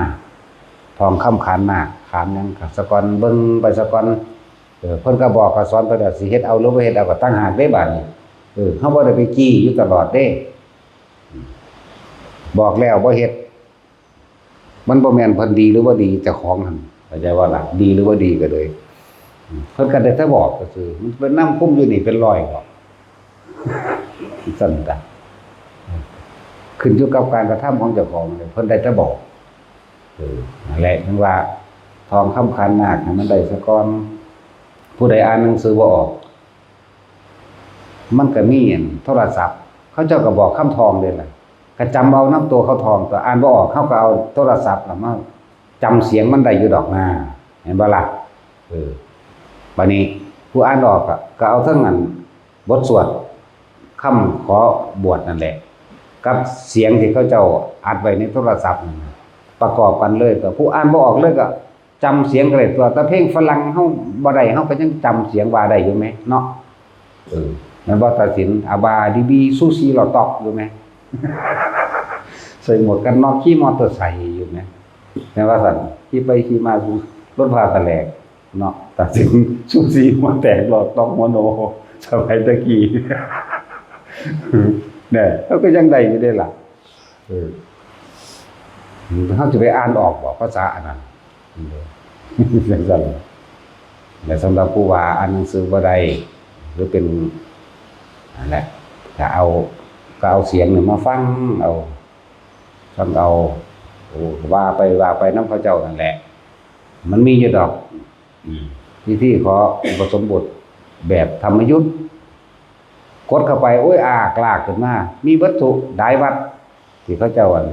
ทองคำขันหมาก ขันหยังก็ซะก่อน เบิ่งไปซะก่อน เออ เพิ่นก็บอกก็สอนไปแล้ว สิเฮ็ดเอาหรือบ่เฮ็ดเอาก็ต่างหากเด้บาดนี้ เออ เฮาบ่ได้ไปจี้อยู่ตลอดเด้ บอกแล้วบ่เฮ็ด มันบ่แม่นเพิ่นดีหรือบ่ดีเจ้าของหั่น เข้าใจบ่ล่ะ ดีหรือบ่ดีก็เลย เพิ่นก็ได้แต่บอกซื่อๆ มันเป็นนำคุมอยู่นี่เป็นร้อยดอก ซั่นจ้ะ ขึ้นอยู่กับการกระทำของเจ้าของเลย เพิ่นได้แต่บอก เออ นั่นแหละ ถึงว่า ทองคำขันหมากให้มันได้ซะก่อน ผู้ใดอ่านหนังสือบ่ออก มันก็มีอันโทรศัพท์ เขาเจ้าก็บอกคำทองเด้ล่ะ ก็จำเอานำตัวเขาทอง ก็อ่านบ่ออก เขาก็เอาโทรศัพท์น่ะมาจำเสียงมันได้อยู่ดอกนา เห็นบ่ล่ะ เออ บัดนี้ผู้อ่านออกก็ ก็เอาทั้งอันบทสวดคำขอบวชนั่นแหละ กับเสียงที่เขาเจ้าอัดไว้ในโทรศัพท์นั่นน่ะ ประกอบกันเลย ก็ผู้อ่านบ่ออกเลยก็ จำเสียงก็ได้ตั๊ว แต่เพลงฝรั่งเฮาบ่ได้ เฮาก็ยังจำเสียงว่าได้อยู่แหมเนาะ เออ แม่นบ่ ตัดสิน อาบาดีบี ซูซี ลอต็อก อยู่แหม ใส่หมวกกันน็อก ขี่มอเตอร์ไซค์อยู่แหม แม่นว่าซั่น ขี่ไปขี่มา รถพาแตกเนาะ ตัดสิน ซูซี หัวแตก ลอต็อก หัวโน สมัยตะกี้ เนี่ย เฮาก็ยังได้อยู่เด้ล่ะ เออ เฮาสิไปอ่านออกบ่ ภาษาอันนั้น จั่งซั่น และสำหรับผู้ว่าอ่านหนังสือบ่ได้ หรือเป็น นั่นแหละ ก็เอา ก็เอาเสียงนี่มาฟังเอา ฟังเอา โอ้ ว่าไป ว่าไปนำเขาเจ้านั่นแหละ มันมีอยู่ดอก อืม พิธีขออุปสมบทแบบธรรมยุต กดเข้าไป โอ้ย อากลากขึ้นมา มีเบิดทุกหลายวัด ที่เขาเจ้าอัน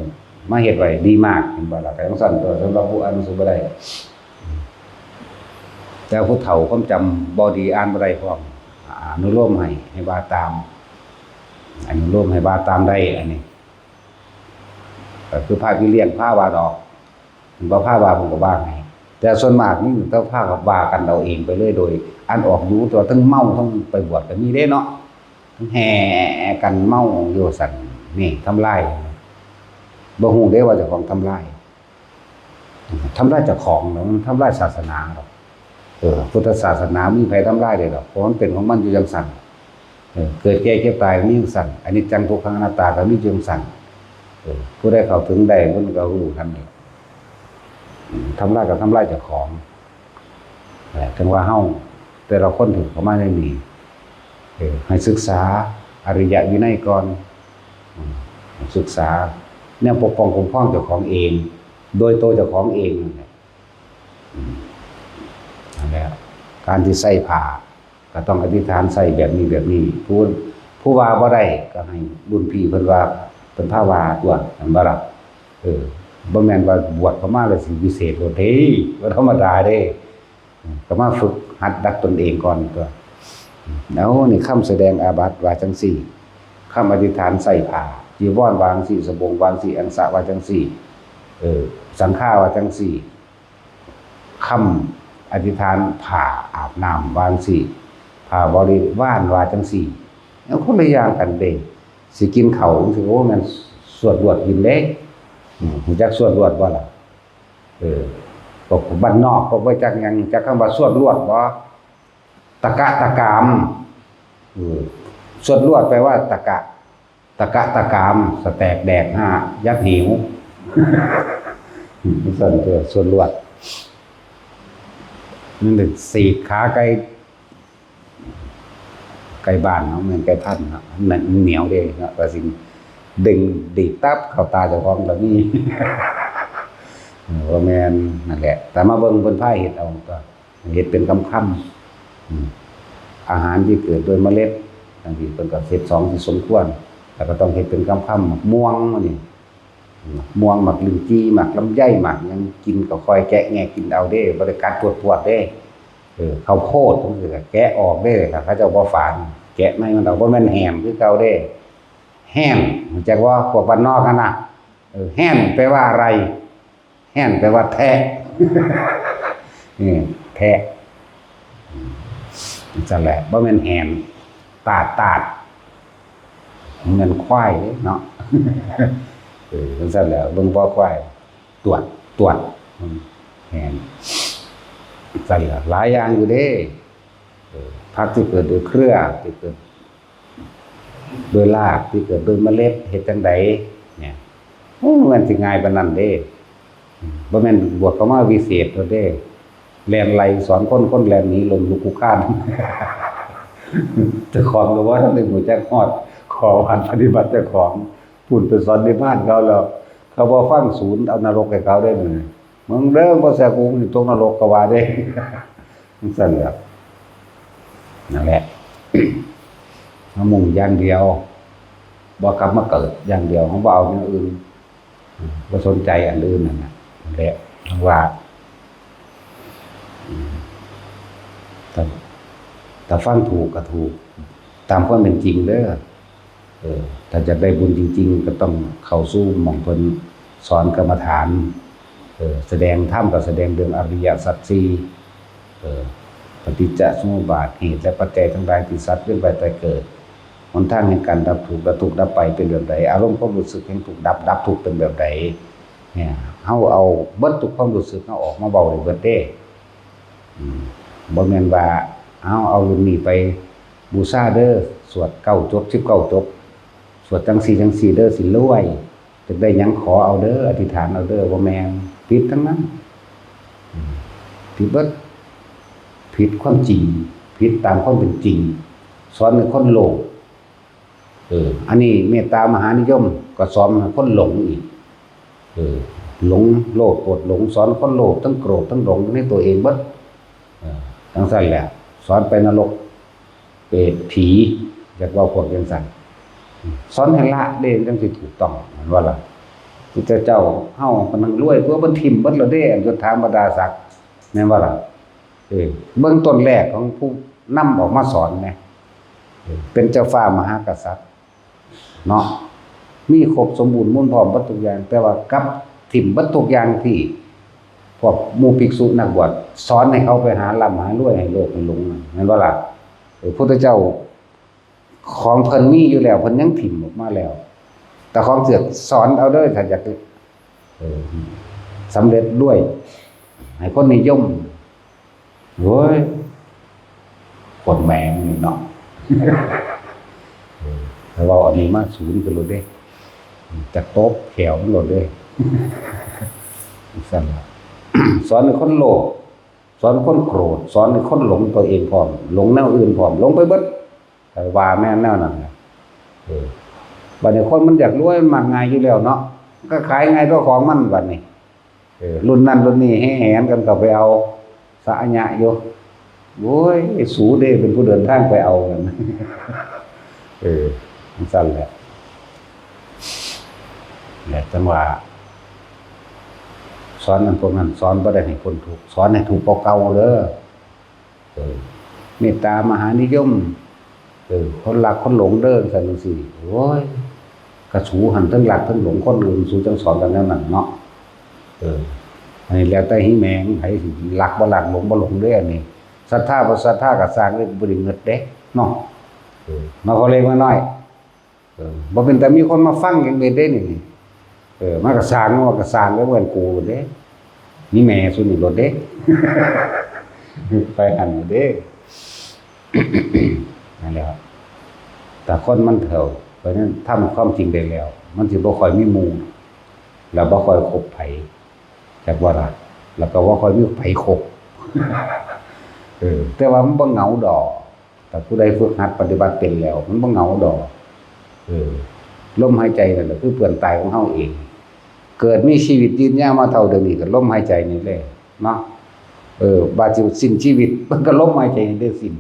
มาเฮ็ดไว้ดีมาก เห็นบ่ล่ะ ก็จั่งซั่นตั๊ว สำหรับผู้อ่านหนังสือบ่ได้ แต่ผู้เฒ่าความจำบ่ดี อ่านบ่ได้พร้อม อนุโลมให้ ให้ว่าตาม อนุโลมให้ว่าตามได้ อันนี้ ก็คือพระพี่เลี้ยงพาว่าดอก บ่พาว่าผมก็ว่าให้ แต่ส่วนมากนี่ต้องพากับว่ากันเอาเองไปเลย โดยอ่านออกอยู่ แต่ว่าทั้งเมาทั้งไปบวชก็มีเด้เนาะ ทั้งแห่กันเมาอยู่ซั่น นี่ทำลาย บ่ฮู้เด้ว่าเจ้าของทำลาย ทำลายเจ้าของแล้วมันทำลายศาสนาดอก เออ พุทธศาสนามีไผทำลายได้ดอก เพราะมันเป็นของมันอยู่จั่งซั่น เออ เกิดแก่เจ็บตายมีจั่งซั่น อนิจจังทุกขังอนัตตาก็มีอยู่จั่งซั่น เออ ผู้ใดเข้าถึงได้มันก็รู้กันนี่ อืม ทำลายก็ทำลายเจ้าของ เออ ถึงว่าเฮาแต่ละคนที่เข้ามาในนี้ เออ ให้ศึกษาอริยวินัยก่อน อืม ศึกษาแนวปกป้องคุ้มครองเจ้าของเอง โดยตัวเจ้าของเองนั่นแหละ อืม นั่นแหละ การที่ใส่ผ้า ก็ต้องอธิษฐานใส่แบบนี้แบบนี้ ผู้ ผู้ว่าบ่ได้ก็ให้รุ่นพี่เพิ่นว่า พิ่นพาว่าตั๊ว แม่นบ่ล่ะ? เออ บ่แม่นว่าบวชเข้ามาแล้วสิวิเศษโลดเด้ บ่ธรรมดาเด้ อืม ก็มาฝึกหัดดัดตนเองก่อนตั๊ว อืม เอา นี่คำแสดงอาบัติว่าจั่งซี้ คำอธิษฐานใส่ผ้า จีวรว่าจั่งซี้ สบงว่าจั่งซี้ อังสะว่าจั่งซี้ เออ สังฆาว่าจั่งซี้ คำอธิษฐานผ้าอาบน้ำว่าจั่งซี้ ผ้าบริวารว่าจั่งซี้ แล้วคนละอย่างกันเด้ สิกินข้าวจั่งซี้ โอ้ แม่นสวดลวดกินเด้ อืม รู้จักสวดลวดบ่ล่ะ? เออ พวกบ้านนอก พวกบ่จักหยัง จักคำว่าสวดลวดบ่? ตะกะตะกาม เออ สวดลวดแปลว่าตะกะ ตะกะตะกาม สะแตกแดกห้า ยัดหิว ซั่นตั๊ว สวดลวด นั่นแหละ สีกขาไก่ ไก่บ้านเนาะ แม่นไก่พันธุ์เนาะ มันเหนียวเด้เนาะ ว่าสิดึงดีดตับเข้าตาเจ้าของก็มี เออ บ่แม่น นั่นแหละ แต่มาเบิ่งเพิ่นพาเฮ็ดเอาตั๊ว เฮ็ดเป็นคำๆ อืม อาหารที่เกิดโดยเมล็ด จั่งซี้ เพิ่นก็เฮ็ดสองที่สมควร แล้วก็ต้องเฮ็ดเป็นคำๆ หมากม่วงนี่ หมากม่วง หมากลิ้นจี่ หมากลำไย หมากหยัง กินก็ค่อยแกะแงะกินเอาเด้ บ่ได้กัดปวดๆ เด้ เออ ข้าวโพดจั่งซี้ก็แกะออกเด้ ถ้าเขาเจ้าบ่ฝาน แกะใหม่มันเอา บ่แม่นแฮมคือเก่าเด้ แฮม รู้จักบ่ พวกบ้านนอกหั่นน่ะ เออ แฮมแปลว่าอะไร? แฮมแปลว่าแทะ นี่ แทะ จั่งซั่นแหละ บ่แม่นแฮม ตาด ตาด แม่นควายเด้เนาะ เออ จั่งซั่นแหละ เบิ่งบ่ควาย ตวด ตวด อืม แฮม จั่งซั่นแหละ หลายอย่างอยู่เด้ เออ ผักที่เกิดโดยเครือ ที่เกิด โดยราก ที่เกิดโดยเมล็ด เฮ็ดจั่งใดเนี่ย โอ้ มันสิง่ายปานนั้นเด้ อืม บ่แม่นบวชเข้ามาวิเศษโลดเด้ แล่นไล่สอนคน คนแล่นหนีล้มลุกคลุกคลาน เจ้าของก็บ่ทันได้รู้จักฮอดข้อวัดปฏิบัติเจ้าของ พู้นไปสอนในบ้านเขาแล้ว เขาบ่ฟัง สูนเอานรกให้เขาได้มื้อนี้ มึงเด้อ บ่แซ่กู มึงสิตกนรก เขาว่าเด้ จั่งซั่นแหละ นั่นแหละ มามุ่งอย่างเดียว บ่กลับมาเกิดอย่างเดียว เฮาบ่เอาแนวอื่น บ่สนใจอันอื่นนั่นน่ะ นั่นแหละ จั่งว่า อืม ถ้า ถ้าฟังถูกก็ถูก ตามความเป็นจริงเด้อ เออ ถ้าอยากได้บุญจริงๆ ก็ต้องเข้าสู่หม่องเพิ่นสอนกรรมฐาน เออ แสดงธรรมก็แสดงเรื่องอริยสัจสี่ เออ ปฏิจจสมุปบาท เหตุและปัจจัยทั้งหลายที่สัตว์เวียนว่ายตายเกิด หนทางแห่งการดับทุกข์และทุกข์ดับไปเป็นแบบใด อารมณ์ความรู้สึกแห่งทุกข์ดับ ดับทุกข์เป็นแบบใด เนี่ย เฮาเอาเบิดทุกความรู้สึกเฮาออกมาเว้าให้เบิดเด้ อืม บ่แม่นว่า เอา เอารุ่นนี้ไปบูชาเด้อ สวดเก้าจบ สิบเก้าจบ สวดจั่งซี้จั่งซี้เด้อ สิรวย อยากได้หยังขอเอาเด้อ อธิษฐานเอาเด้อ บ่แม่น ผิดทั้งนั้น อืม ผิดเบิด ผิดความจริง ผิดตามความเป็นจริง สอนให้คนโลภ เออ อันนี้เมตตามหานิยม ก็สอนให้คนหลงอีก เออ หลงโลภโกรธหลง สอนคนโลภทั้งโกรธทั้งหลงในตัวเองเบิด เออ จั่งซั่นแหละ สอนไปนรก เปรต ผี อยากเว้าพวกจั่งซั่น สอนให้ละเด้ จั่งสิถูกต้อง แม่นบ่ล่ะ? พุทธเจ้าเฮาก็นั่งรวย ตัวเพิ่นถิ่มเบิดแล้วเด้ อันยศถาบรรดาศักดิ์ แม่นบ่ล่ะ? เออ เบิ่งต้นแรกของผู้นำออกมาสอนแหม เออ เป็นเจ้าฟ้ามหากษัตริย์ เนาะ มีครบสมบูรณ์มูลพร้อมเบิดทุกอย่าง แต่ว่ากลับถิ่มเบิดทุกอย่างที่พวกหมู่ภิกษุนักบวชสอนให้เขาไปหาร่ำหารวยให้โลภให้หลงนั่น แม่นบ่ล่ะ? เออ พุทธเจ้าของเพิ่นมีอยู่แล้ว เพิ่นยังถิ่มออกมาแล้ว แต่ของเสือกสอนเอาเด้อ ถ้าอยาก เออ สำเร็จรวย ให้คนนิยม โอ้ย คนแม่งนี่เนาะ เออ แต่ว่าอันนี้มาศูนย์กันเลยเด้ จะตบแขวมันโลดเด้ ซั่นล่ะ สอนให้คนโลภ สอนคนโกรธ สอนให้คนหลงตัวเองพร้อม หลงแนวอื่นพร้อม หลงไปเบิด แต่ว่าแม่นแนวนั้นน่ะ เออ บัดนี้คนมันอยากรวยมันมักง่ายอยู่แล้วเนาะ ก็ขายง่ายตัวของมันบัดนี้ เออ รุ่นนั้นรุ่นนี้แห่แหนกันเข้าไปเอา สะอะยะอยู่ โอ้ย สูเด้เป็นผู้เดินทางไปเอานั่น เออ จั่งซั่นแหละ แหละจังว่า สอนอันพวกนั้นสอนบ่ได้ให้พ้นทุกข์ สอนให้ทุกข์กว่าเก่าเด้อ เออ เมตตามหานิยม เออ คนรักคนหลงเด้อ ซั่นจั่งซี้ โอ้ย กะสูหั่นเทิงรักเทิงหลงคนอื่น สูจั่งสอนกันแนวนั้นเนาะ เออ อันนี้แล้วแต่หิแมง ไผสิรักบ่รัก หลงบ่หลงเด้อ อันนี้ ศรัทธาบ่ศรัทธากะซ่างเด้อ บ่ได้เงิดเด้ เนาะ เออ มาพอเล็กมาน้อย เออ บ่เป็นแต่มีคนมาฟังอย่างเดียวเด้นี่ เออ มันกะซ่าง มันกะซ่างแล้วเหมือนกูเด้ มีแม่ซุนี่โลดเด้ ไปหั่นโลดเด้ นั่นแหละครับ แต่คนมันเฒ่า เพราะฉะนั้นทำความจริงได้แล้ว มันสิบ่ค่อยมีหมู่ แล้วบ่ค่อยคบไผ จักว่าล่ะ แล้วก็บ่ค่อยมีไผคบ เออ แต่ว่ามันบ่เหงาดอก แต่ผู้ใดฝึกหัดปฏิบัติเป็นแล้ว มันบ่เหงาดอก เออ ลมหายใจนั่นแหละคือเพื่อนตายของเฮาเอง เกิดมีชีวิตยืนยาวมาเท่าเดี๋ยวนี้ก็ลมหายใจนี่แหละเนาะ เออ บาดสิสิ้นชีวิต มันก็ลมหายใจนี่ได้สิ้น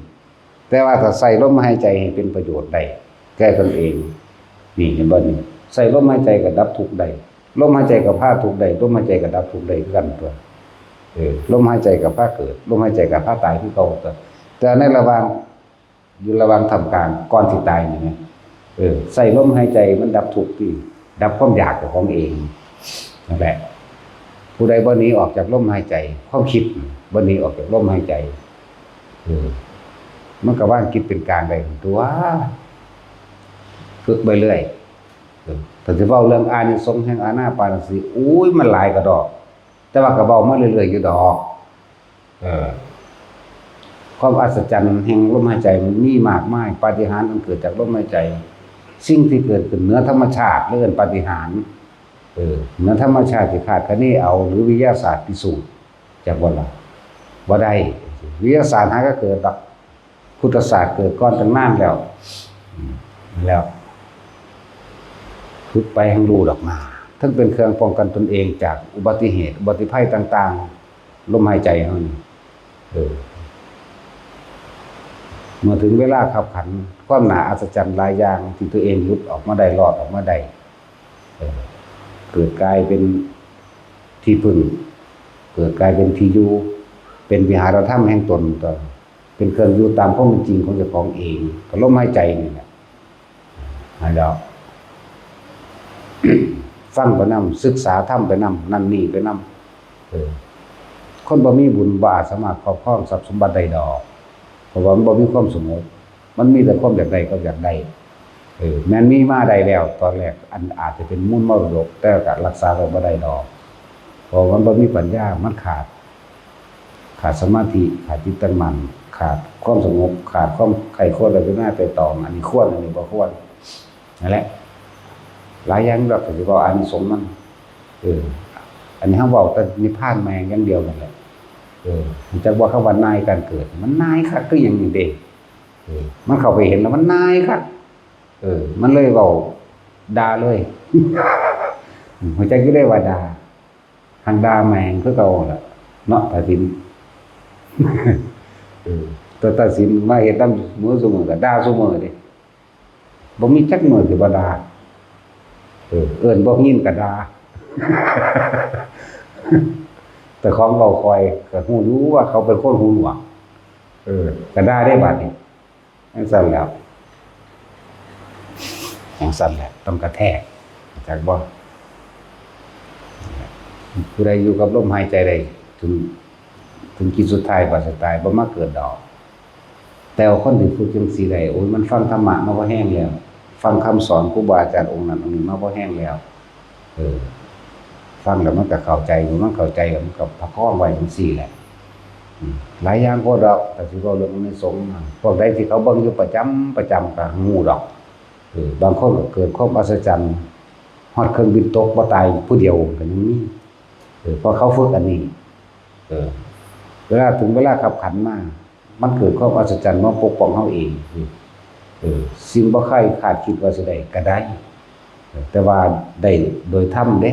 แต่ว่าถ้าใส่ลมหายใจให้เป็นประโยชน์ได้ แก่ตนเอง นี่เห็นบ่นี่ ใส่ลมหายใจก็ดับทุกข์ได้ ลมหายใจก็พาทุกข์ได้ ลมหายใจก็ดับทุกข์ได้คือกันตัว เออ ลมหายใจก็พาเกิด ลมหายใจก็พาตายคือเก่าตัว แต่ในระหว่าง อยู่ระหว่างท่ามกลางก่อนสิตายนี่นะ เออ ใส่ลมหายใจมันดับทุกข์ที่ ดับความอยากของเอง นั่นแหละ ผู้ใดบ่หนีออกจากลมหายใจ ความคิดบ่หนีออกจากลมหายใจ เออ มันก็วางจิตเป็นกลางได้ตัว ฝึกไปเรื่อย เออ ถ้าสิเว้าเรื่องอานิสงส์แห่งอานาปานสติ อุ้ย มันหลายกะดอก แต่ว่าก็เว้ามาเรื่อยๆอยู่ดอก เออ ความอัศจรรย์แห่งลมหายใจมันมีมากมาย ปาฏิหาริย์อันเกิดจากลมหายใจ สิ่งที่เกิดขึ้นเหนือธรรมชาติเรียกว่าปาฏิหาริย์ เออ เหนือธรรมชาติที่คาดคะเนเอา หรือวิทยาศาสตร์พิสูจน์ จักบ่ล่ะ บ่ได้ วิทยาศาสตร์หาก็เกิดดอก พุทธศาสตร์เกิดก่อนตั้งนานแล้ว อืม แล้ว ฝึกไปแห่งรู้ดอกนา ทั้งเป็นเครื่องป้องกันตนเองจากอุบัติเหตุ อุบัติภัยต่างๆ ลมหายใจเฮานี่ เออ เมื่อถึงเวลาคับขัน ความน่าอัศจรรย์หลายอย่างที่ตัวเองหลุดออกมาได้ รอดออกมาได้ เออ เกิดกลายเป็นที่พึ่ง เกิดกลายเป็นที่อยู่ เป็นวิหารธรรมแห่งตน ก็เป็นเครื่องอยู่ตามความเป็นจริงของเจ้าของเอง ก็ลมหายใจนี่แหละ หายแล้ว ฟังไปนำ ศึกษาธรรมไปนำ นั่นนี่ไปนำ เออ คนบ่มีบุญบ่อาจสามารถครอบครองทรัพย์สมบัติได้ดอก เพราะว่ามันบ่มีความสงบ มันมีแต่ความอยากได้กับอยากได้ เออ แม่นมีมาได้แล้ว ตอนแรก อันอาจจะเป็นมูลมรดก แต่ก็รักษาไว้บ่ได้ดอก เพราะมันบ่มีปัญญา มันขาด ขาดสมาธิ ขาดจิตตั้งมั่น ขาดความสงบ ขาดความใคร่ครวญและพิจารณาไตร่ตรอง อันนี้ควร อันนี้บ่ควร นั่นแหละ หลายอย่างดอก ก็สิเว้าอานิสงส์มัน เออ อันนี้เฮาเว้าแต่นิพพานแม่งอย่างเดียวนั่นแหละ เออ รู้จักว่าคำว่านายการเกิด มันนายคักคือหยังนี่เด้ เออ มันเข้าไปเห็นแล้วมันนายคัก เออ มันเลยเว้าด่าเลย รู้จักอยู่เด้ว่าด่า หังด่าแม่งคือเก่าล่ะ เนาะ ตัดสิน เออ แต่ตัดสินมาเฮ็ดนำมื้อซุมื้อก็ด่าซุมื้อเด้ บ่มีจักมื้อสิบ่ด่า เออ เอิ้นบ่ยินก็ด่า แต่ของเว้าค่อยก็ฮู้อยู่ว่าเขาเป็นคนหูหนวก เออ ก็ด่าได้บาดนี้ จั่งซั้นแหล้ว จั่งซั้นแหละ ต้องกระแทก จักบ่ ผู้ใดอยู่กับลมหายใจได้ ถึง ถึงขีดสุดท้าย ว่าสิตาย บ่มาเกิดดอก แต่ว่าคนที่ฝึกจั่งซี้ได้ โอ้ย มันฟังธรรมะมาพอแฮงแล้ว ฟังคำสอนครูบาอาจารย์องค์นั้นองค์นี้มาพอแฮงแล้ว เออ ฟังแล้วมันก็เข้าใจ เมื่อมันเข้าใจแล้วมันก็ประคองไว้จั่งซี้แหละ อืม หลายอย่างโพดดอก แต่สิเว้าเรื่องอานิสงส์นะ พวกใดที่เขาเบิ่งอยู่ประจำ ประจำก็ฮู้ดอก เออ บางคนก็เกิดความอัศจรรย์ ฮอดเครื่องบินตกบ่ตายผู้เดียวก็ยังมี เออ เพราะเขาฝึกอันนี้ เออ เวลาถึงเวลาคับขันมา มันเกิดความอัศจรรย์มาปกป้องเฮาเอง เออ สิ่งบ่เคยคาดคิดว่าสิได้ก็ได้ เออ แต่ว่าได้โดยธรรมเด้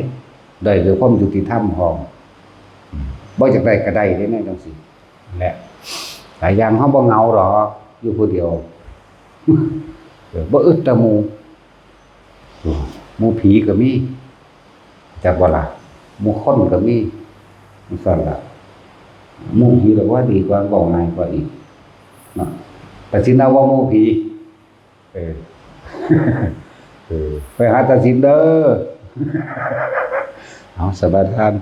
ได้โดยความยุติธรรมพร้อม อืม บ่อยากได้ก็ได้เด้ แนวจั่งซี้ และหลายอย่างเฮาบ่เหงาดอก อยู่ผู้เดียว เออ บ่อึดแต่หมู่ เออ หมู่ผีก็มี จักบ่ล่ะ หมู่คนก็มีจั่งซั่นล่ะ หมู่ผีหรอกว่าดีกว่า เว้าง่ายกว่าอีกเนาะ ตัดสินเอาว่าหมู่ผี เออ เออ ไปหาตัดสินเด้อ เอา สบายทาน